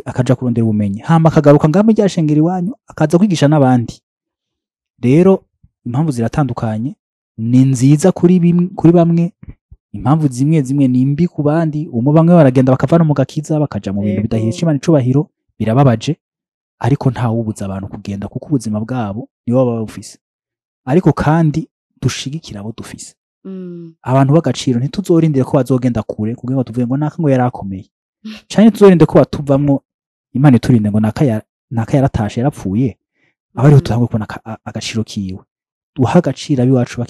Akaja kurondera ubumenyi, hama akagaruka ngaho muri rya shengero iwanyu akaza kwigisha n'abandi. Rero impamvu ziratandukanye, ni nziza kuri bamwe, impamvu zimwe zimwe ni mbi ku bandi. Umwe bamwe baragenda bakava no mu gakiza bakaja mu bintu bidahesha Imana icubahiro, birababaje, ariko nta wubuza abantu kugenda kuko ubuzima bwabo nibo baba bufise. Ariko kandi dushigikira abo dufise. Abantu b'agaciro ntituzorindire ko bazogenda kure kugira ngo tuvuge ngo naka ngo yarakomeye, canke ntituzorinde ko batuvamwo, Imana iturinde ngo naka yaratashe yarapfuye, aho ariho tutangwe kubona agaciro kiwe. Duha agaciro abiwacu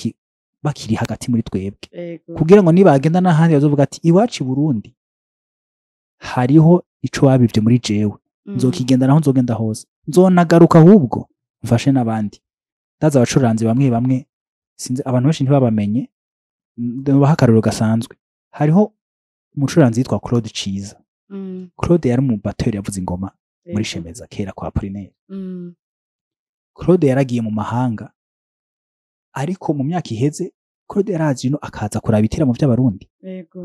bakiri hagati muri twebwe, kugira ngo nibagenda n'ahandi bazovuga ati iwacu i Burundi hariho ico babivye muri jewe, nzokigenda naho nzogenda hose, nzonagaruka ahubwo mfashe n'abandi. Ndaza abacuranzi bamwe bamwe sinzi, abantu benshi ntibabamenye, ndabaha akarorero gasanzwe. Hariho umucuranzi yitwa Claude Ciza. Claude yari umubateri yavuze ingoma muri Shemeza kera kwa Apollinaire. Claude yaragiye mu mahanga, ariko mu myaka iheze Claude yaraje ino akaza kuraba ibiteramo by'abarundi,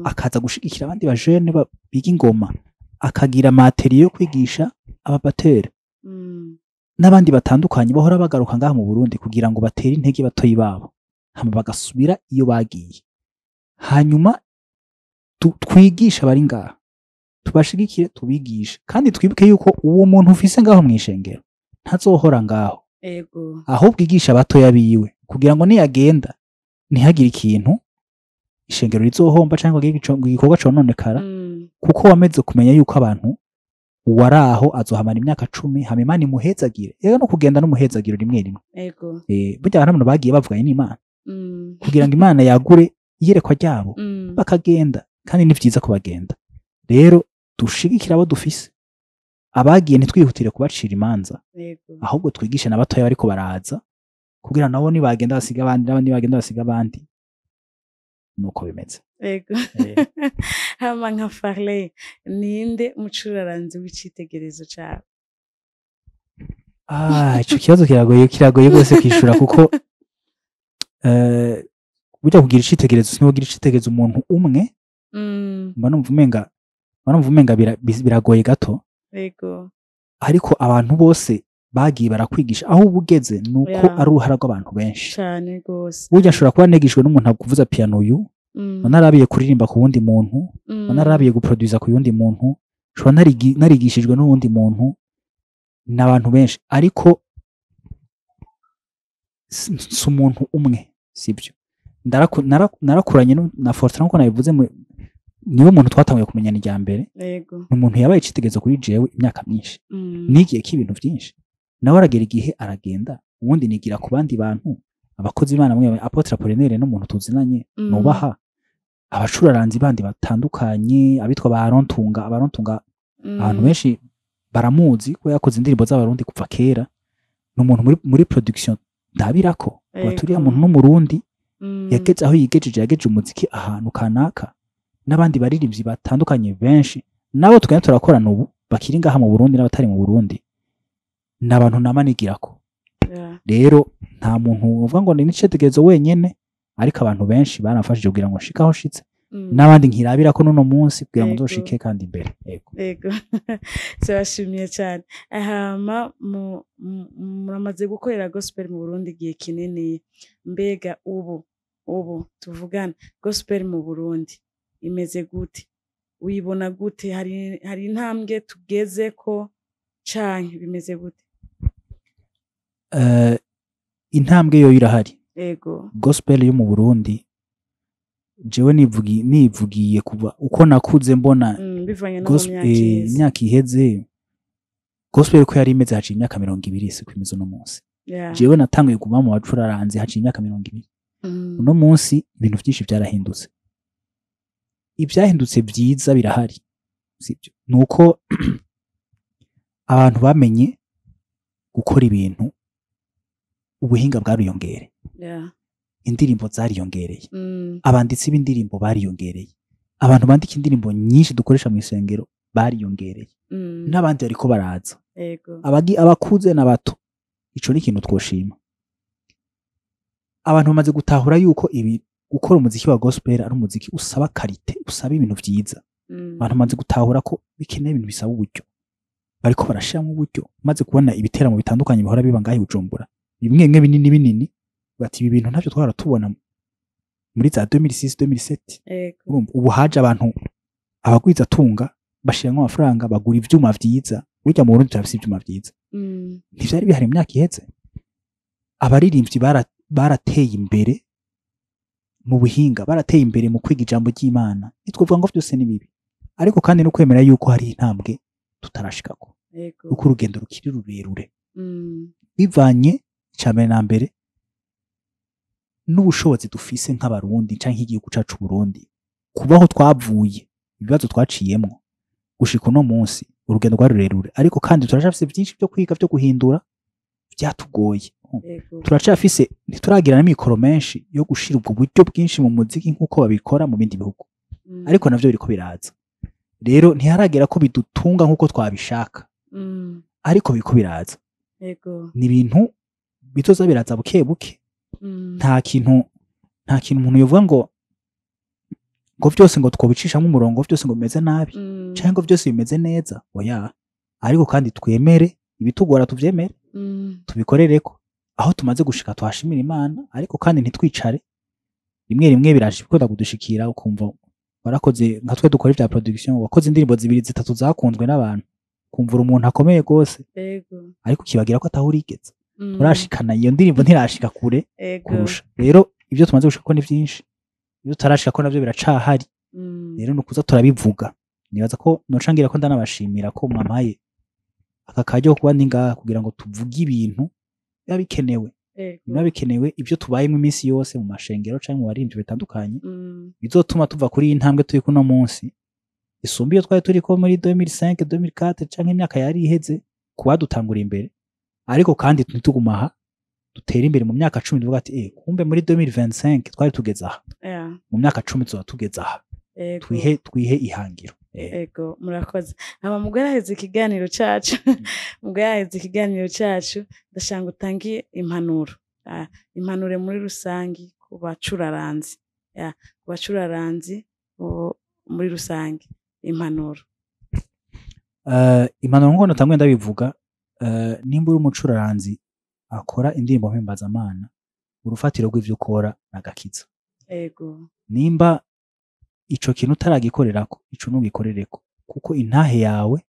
akaza gushigikira abandi bajene biga ingoma, akagira materiyo yo kwigisha ababateri n'abandi batandukanye bahora bagaruka ngaha mu Burundi kugira ngo batere intege batoyi babo, hama bagasubira iyo bagiye. Hanyuma twigisha abari ngaha, tubashigikire, tubigishe, kandi twibuke yuko uwo muntu ufise ngaho mw'ishengero ntazohora ngaho. Ahubwo igisha abatoya biwe kugira ngo niyagenda ntihagire ikintu ishengero rizohomba cyangwa igikorwa cononekara, kuko wameze kumenya yuko abantu uwaraho azohamara imyaka 10 hama Imana imuhezagire. Yego no kugenda n'umuhezagiro rimwe rimwe. Burya abantu bagiye bavuganye n'Imana kugira ngo Imana yagure iyerekwa ryabo, bakagenda, kandi ni vyiza kubagenda. Rero dushigikira abo dufise, abagiye ntitwihutire kubacira imanza, ahubwo twigishe n'abatoya bariko baraza kugira nabo nibagenda basiga abandi, n'abandi bagenda basiga abandi. Nuko bimeze. Hama nka Farley, ninde mucuraranzi w'icitegerezo cawe? Ico kibazo kiragoye gose kwishura, kuko burya kugira icitegerezo sinogira icitegerezo umuntu umwe. Mba numva umenga biragoye gato. Ariko abantu bose bagiye barakwigisha aho ubugeze nuko ari uruhara rw'abantu benshi cyane gose. Burya ashobora kuba negishwe n'umuntu akuvuza piano uyu, narabiye kuririmba ku wundi muntu, narabiye guproducer ku wundi muntu, nshobora narigishijwe n'uwundi muntu, n'abantu benshi, ariko si umuntu umwe, sibyo. Narakuranye na Fortran nkuko nabivuze, niwe muntu twatanguye kumenyana irya mbere. Ni umuntu yabaye icitegerezo kuri jewe imyaka myinshi, nigiye ko ibintu byinshi, nawe aragera igihe aragenda, ubundi nigira ku bandi bantu, abakozi b'Imana mwe, Apotre Apollinaire n'umuntu tuzinanye nubaha, abacuraranzi bandi batandukanye, abitwa ba Arontunga, abantu benshi baramuzi ko yakoze indirimbo z'abarundi kuva kera, ni umuntu muri production ndabirako, baturiye umuntu n'umurundi yageze aho yigejeje, yageje umuziki ahantu kanaka, n'abandi baririmbyi batandukanye benshi nabo tugenda turakorana ubu bakiri ngaha mu Burundi n'abatari mu Burundi, n'abantu namanigirako. Rero nta muntu uvuga ngo ni icitegerezo wenyene, ariko abantu benshi baramfashije kugira ngo nshike aho nshitse, n'abandi nkirabira ko nuno munsi kugira ngo nzoshike kandi imbere. Yego. Turashimiye cyane. Hama muramaze gukorera gospel mu Burundi igihe kinini, mbega ubu tuvugana gospel mu Burundi imeze gute? Uyibona gute? Hari intambwe tugeze ko canke bimeze gute? Intambwe yo irahari. Yego. Gospel yo mu Burundi jewe nivugiye kuva uko nakuze mbona imyaka iheze, gospel ko yari imeze haciye imyaka 20 siko imeze no munsi. Jewe natanguye kuba mu bacuraranzi haciye imyaka 20. Uno munsi ibintu vyinshi vyarahindutse. Ivyahindutse vyiza birahari, sibyo? Nuko abantu bamenye gukora ibintu, ubuhinga bwariyongere, indirimbo zariyongereye, abanditsi b'indirimbo bariyongereye, abantu bandika indirimbo nyinshi dukoresha mu isengero bariyongereye, n'abandi bariko baraza, abakuze n'abato. Ico ni ikintu twoshima. Abantu bamaze gutahura yuko ibi gukora umuziki wa gospel ari umuziki usaba qualité, usaba ibintu vyiza. Abantu bamaze gutahura ko bikeneye ibintu bisaba uburyo, bariko barashiramo uburyo. Maze kubona ibiteramo bitandukanye bihora biba ngaho i Bujumbura, bimwe bimwe binini binini, bati ibi bintu ntavyo twahora tubona muri za 2006, 2007. Urumva ubu haje abantu abagwizatunga bashiramwo amafaranga, bagura ivyuma vyiza. Burya mu Burundi turafise ivyuma vyiza, ntivyari bihari mu myaka iheze. Abaririmbyi barateye imbere mu buhinga, barateye imbere mu kwiga ijambo ry'Imana. Ntitwovuga ngo vyose ni bibi, ariko kandi no kwemera yuko hari intambwe tutarashikako, kuko urugendo rukiri rurerure, bivanye icambere na mbere n'ubushobozi dufise nk'Abarundi canke nk'igihugu cacu Burundi, kubaho twavuye, ibibazo twaciyemwo gushika uno munsi. Urugendo rwari rurerure, ariko kandi turacafise vyinshi vyo kwiga, vyo guhindura vyatugoye. Turacafise, ntituragira n'amikoro menshi yo gushira ubwo buryo bwinshi mu muziki nk'uko babikora mu bindi bihugu, ariko navyo biriko biraza. Rero ntiharagera ko bidutunga nk'uko twabishaka, ariko biriko biraza. Ni ibintu bizoza biraza buke buke. Nta kintu umuntu yovuga ngo vyose ngo twobicishamo umurongo, vyose ngo bimeze nabi, canke ngo vyose bimeze neza, oya. Ariko kandi twemere ibitugora, tuvyemere, tubikorereko. Aho tumaze gushika tuhashimira Imana, ariko kandi ntitwicare. Rimwe rimwe birashikunda kudushikira ukumva warakoze, nka twe dukora ivya production, wakoze indirimbo zibiri zitatu zakunzwe n'abantu, kumvura umuntu akomeye gose, ariko ukibagira ko ataho urigeze. Turashikana iyo ndirimbo ntirashika kure kurusha. Rero ibyo tumaze gushika ko ni vyinshi, ibyo tutarashika ko navyo biracahari. Rero nukuza turabivuga. Nibaza ko noca ngira ko ndanabashimira ko mwampaye aka karyo ko kuba ndi ngaha kugira ngo tuvuge ibintu biba bikenewe, biba bikenewe, ibyo tubayemo iminsi yose mu mashengero canke mu baririmbyi bitandukanye, bizotuma tuva kuri iyi ntambwe turi kuno munsi isumba iyo twari turiko muri 2005, 2004 canke imyaka yari iheze kubadutangura imbere. Ariko kandi ntituguma aha, dutere imbere mu myaka 10, tuvuga ati kumbe muri 2025 twari tugeze aha, mu myaka 10 tuzoba tugeze aha. Twihe ihangiro. Ego, murakoze. Hama mugeraheza ikiganiro cacu, ndashaka utange impanuro, impanuro muri rusangi ku bacuraranzi, ku bacuraranzi muri rusangi, impanuro. Impanuro nkuko natanguye ndabivuga, nimba uri umucuraranzi akora indirimbo mpimbazamana, urufatiro rw'ivyo ukora nagakiza. Nimba ico kintu utaragikorerako, ico ntugikorereko, kuko intahe yawe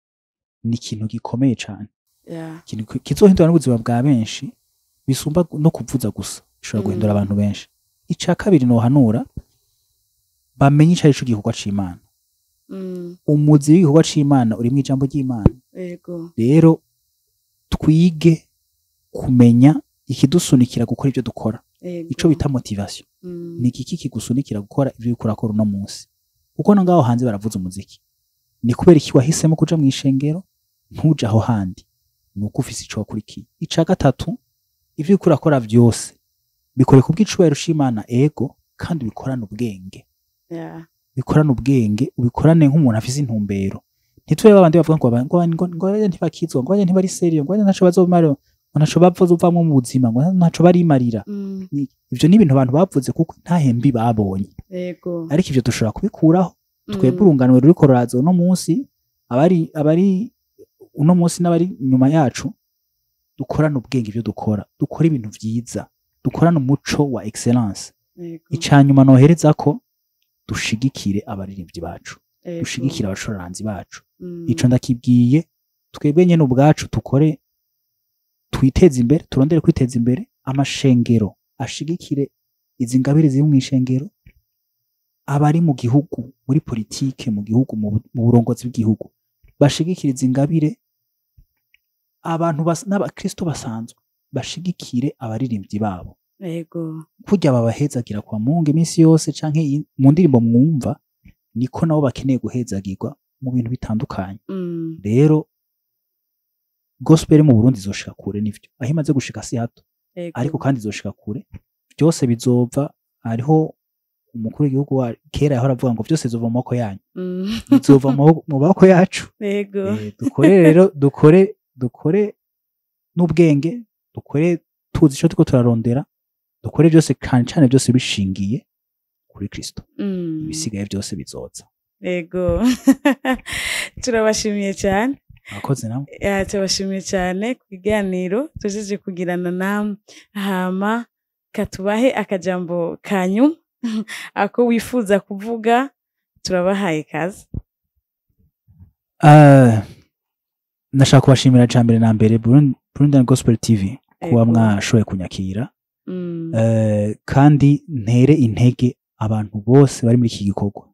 ni ikintu gikomeye cane, ikintu kizohindura n'ubuzima bwa benshi, bisumba no kuvuza gusa, bishobora guhindura abantu benshi. Ica kabiri nohanura, bamenye ico arico gikorwa c'Imana. Umuzi w'igikorwa c'Imana urimwo ijambo ry'Imana. Rero twige kumenya ikidusunikira gukora ibyo dukora, ico bita motivation. Ni iki kigusunikira gukora ibyo uriko urakora uno munsi? Kuko no ngaho hanze baravuza umuziki. Ni kubera iki wahisemo kuja mw'ishengero ntuje aho handi? Ni uko ufise ico wakurikiye. Ica gatatu, ivyo uriko urakora vyose bikore kubw'icubahiro c'Imana, ego, kandi ubikorane ubwenge. Bikorane ubwenge, ubikorane nk'umuntu afise intumbero. Ntitube babandi bavuga ngo ngo ntibakizwa, ngo ntibari sérieux, ngo ntaco bazomara, ngo ntaco bavuzovamwo mu buzima, ngo ntaco barimarira. Ivyo ni ibintu abantu bavuze kuko nta hembi babonye. Ariko ivyo dushobora kubikuraho twebwe, urunganwe ruriko ruraza uno munsi, abari uno munsi n'abari inyuma yacu. Dukorane ubwenge ivyo dukora, dukore ibintu vyiza, dukorane umuco wa excellence. Icanyuma nohereza ko dushigikire abaririmbyi bacu, dushigikire abacuraranzi bacu. Ico ndakibwiye twebwe nyene ubwacu, tukore twiteze imbere, turondere kwiteza imbere. Amashengero ashigikire izi ngabire ziri mw'ishengero. Abari mu gihugu, muri politike mu gihugu, mu burongozi bw'igihugu, bashigikire izi ngabire. Abantu n'abakristo basanzwe bashigikire abaririmbyi babo. Yego. Kurya babahezagira kwa Mungu iminsi yose canke mu ndirimbo mwumva, niko nabo bakeneye guhezagirwa mu bintu bitandukanye. Rero gospel mu Burundi izoshika kure, nivyo, aho imaze gushika si hato. Ariko kandi izoshika kure, byose bizova hariho umukuru w'igihugu wa kera yahora avuga ngo byose bizova mu maboko yanyu. Bizova mu maboko yacu. Dukore rero, dukore n'ubwenge, dukore tuzi ico turiko turarondera, dukore byose cane cane byose bishingiye kuri Kristo. Ibisigaye byose bizoza. Yego, turabashimiye cyane. Mwakoze namwe. Turabashimiye cyane ku kiganiro tujeje kugirana namwe. Hama katubahe akajambo kanyuma ako wifuza kuvuga, turabahaye kazi. Nashaka kubashimira ca mbere na mbere Burundian Gospel TV kuba mwashoboye kunyakira. Kandi ntere intege abantu bose bari muri iki gikorwa,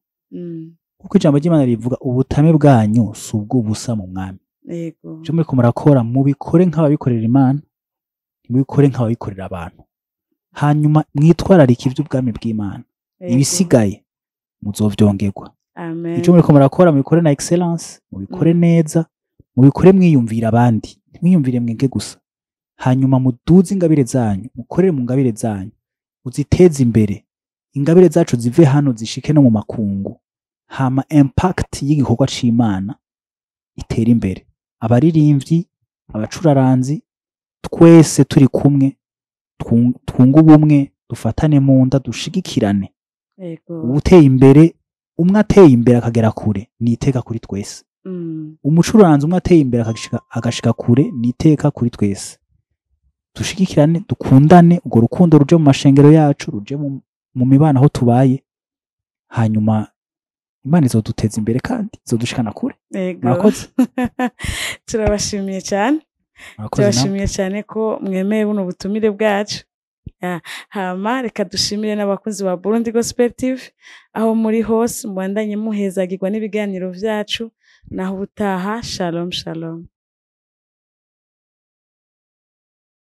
kuko ijambo ry'Imana rivuga ubutame bwanyu si ubw'ubusa mu Mwami. Ivyo muriko murakora mubikore nk'ababikorera Imana, ntimubikore nk'ababikorera abantu. Hanyuma mwitwararike ivy'ubwami bw'Imana, ibisigaye muzovyongerwa. Amen. Ico muriko murakora mubikore na excellence, mubikore neza, mubikore mwiyumvira abandi, ntimwiyumvire mwebwe gusa. Hanyuma muduze ingabire zanyu, mukorere mu ngabire zanyu, muziteze imbere, ingabire zacu zive hano zishike no mu makungu. Hama impact y'igikorwa c'Imana itere imbere. Abaririmbyi, abacuraranzi, twese turi kumwe, twunge ubumwe, dufatane mu nda, dushigikirane. Uwuteye imbere, umwe ateye imbere akagera kure, ni iteka kuri twese. Umucuranzi umwe ateye imbere agashika kure, ni iteka kuri twese. Dushigikirane, dukundane, urwo rukundo ruje mu mashengero yacu, ruje mu mibano aho tubaye. Hanyuma Imana izoduteza imbere kandi izodushikana kure. Murakoze. Turabashimiye cyane. Murakoze namwe. Turabashimiye cyane ko mwemeye buno butumire bwacu. Hama reka dushimire n'abakunzi ba Burundi Gospel TV aho muri hose, mubandanye muhezagirwa n'ibiganiro vyacu. Naho ubutaha, shalom shalom.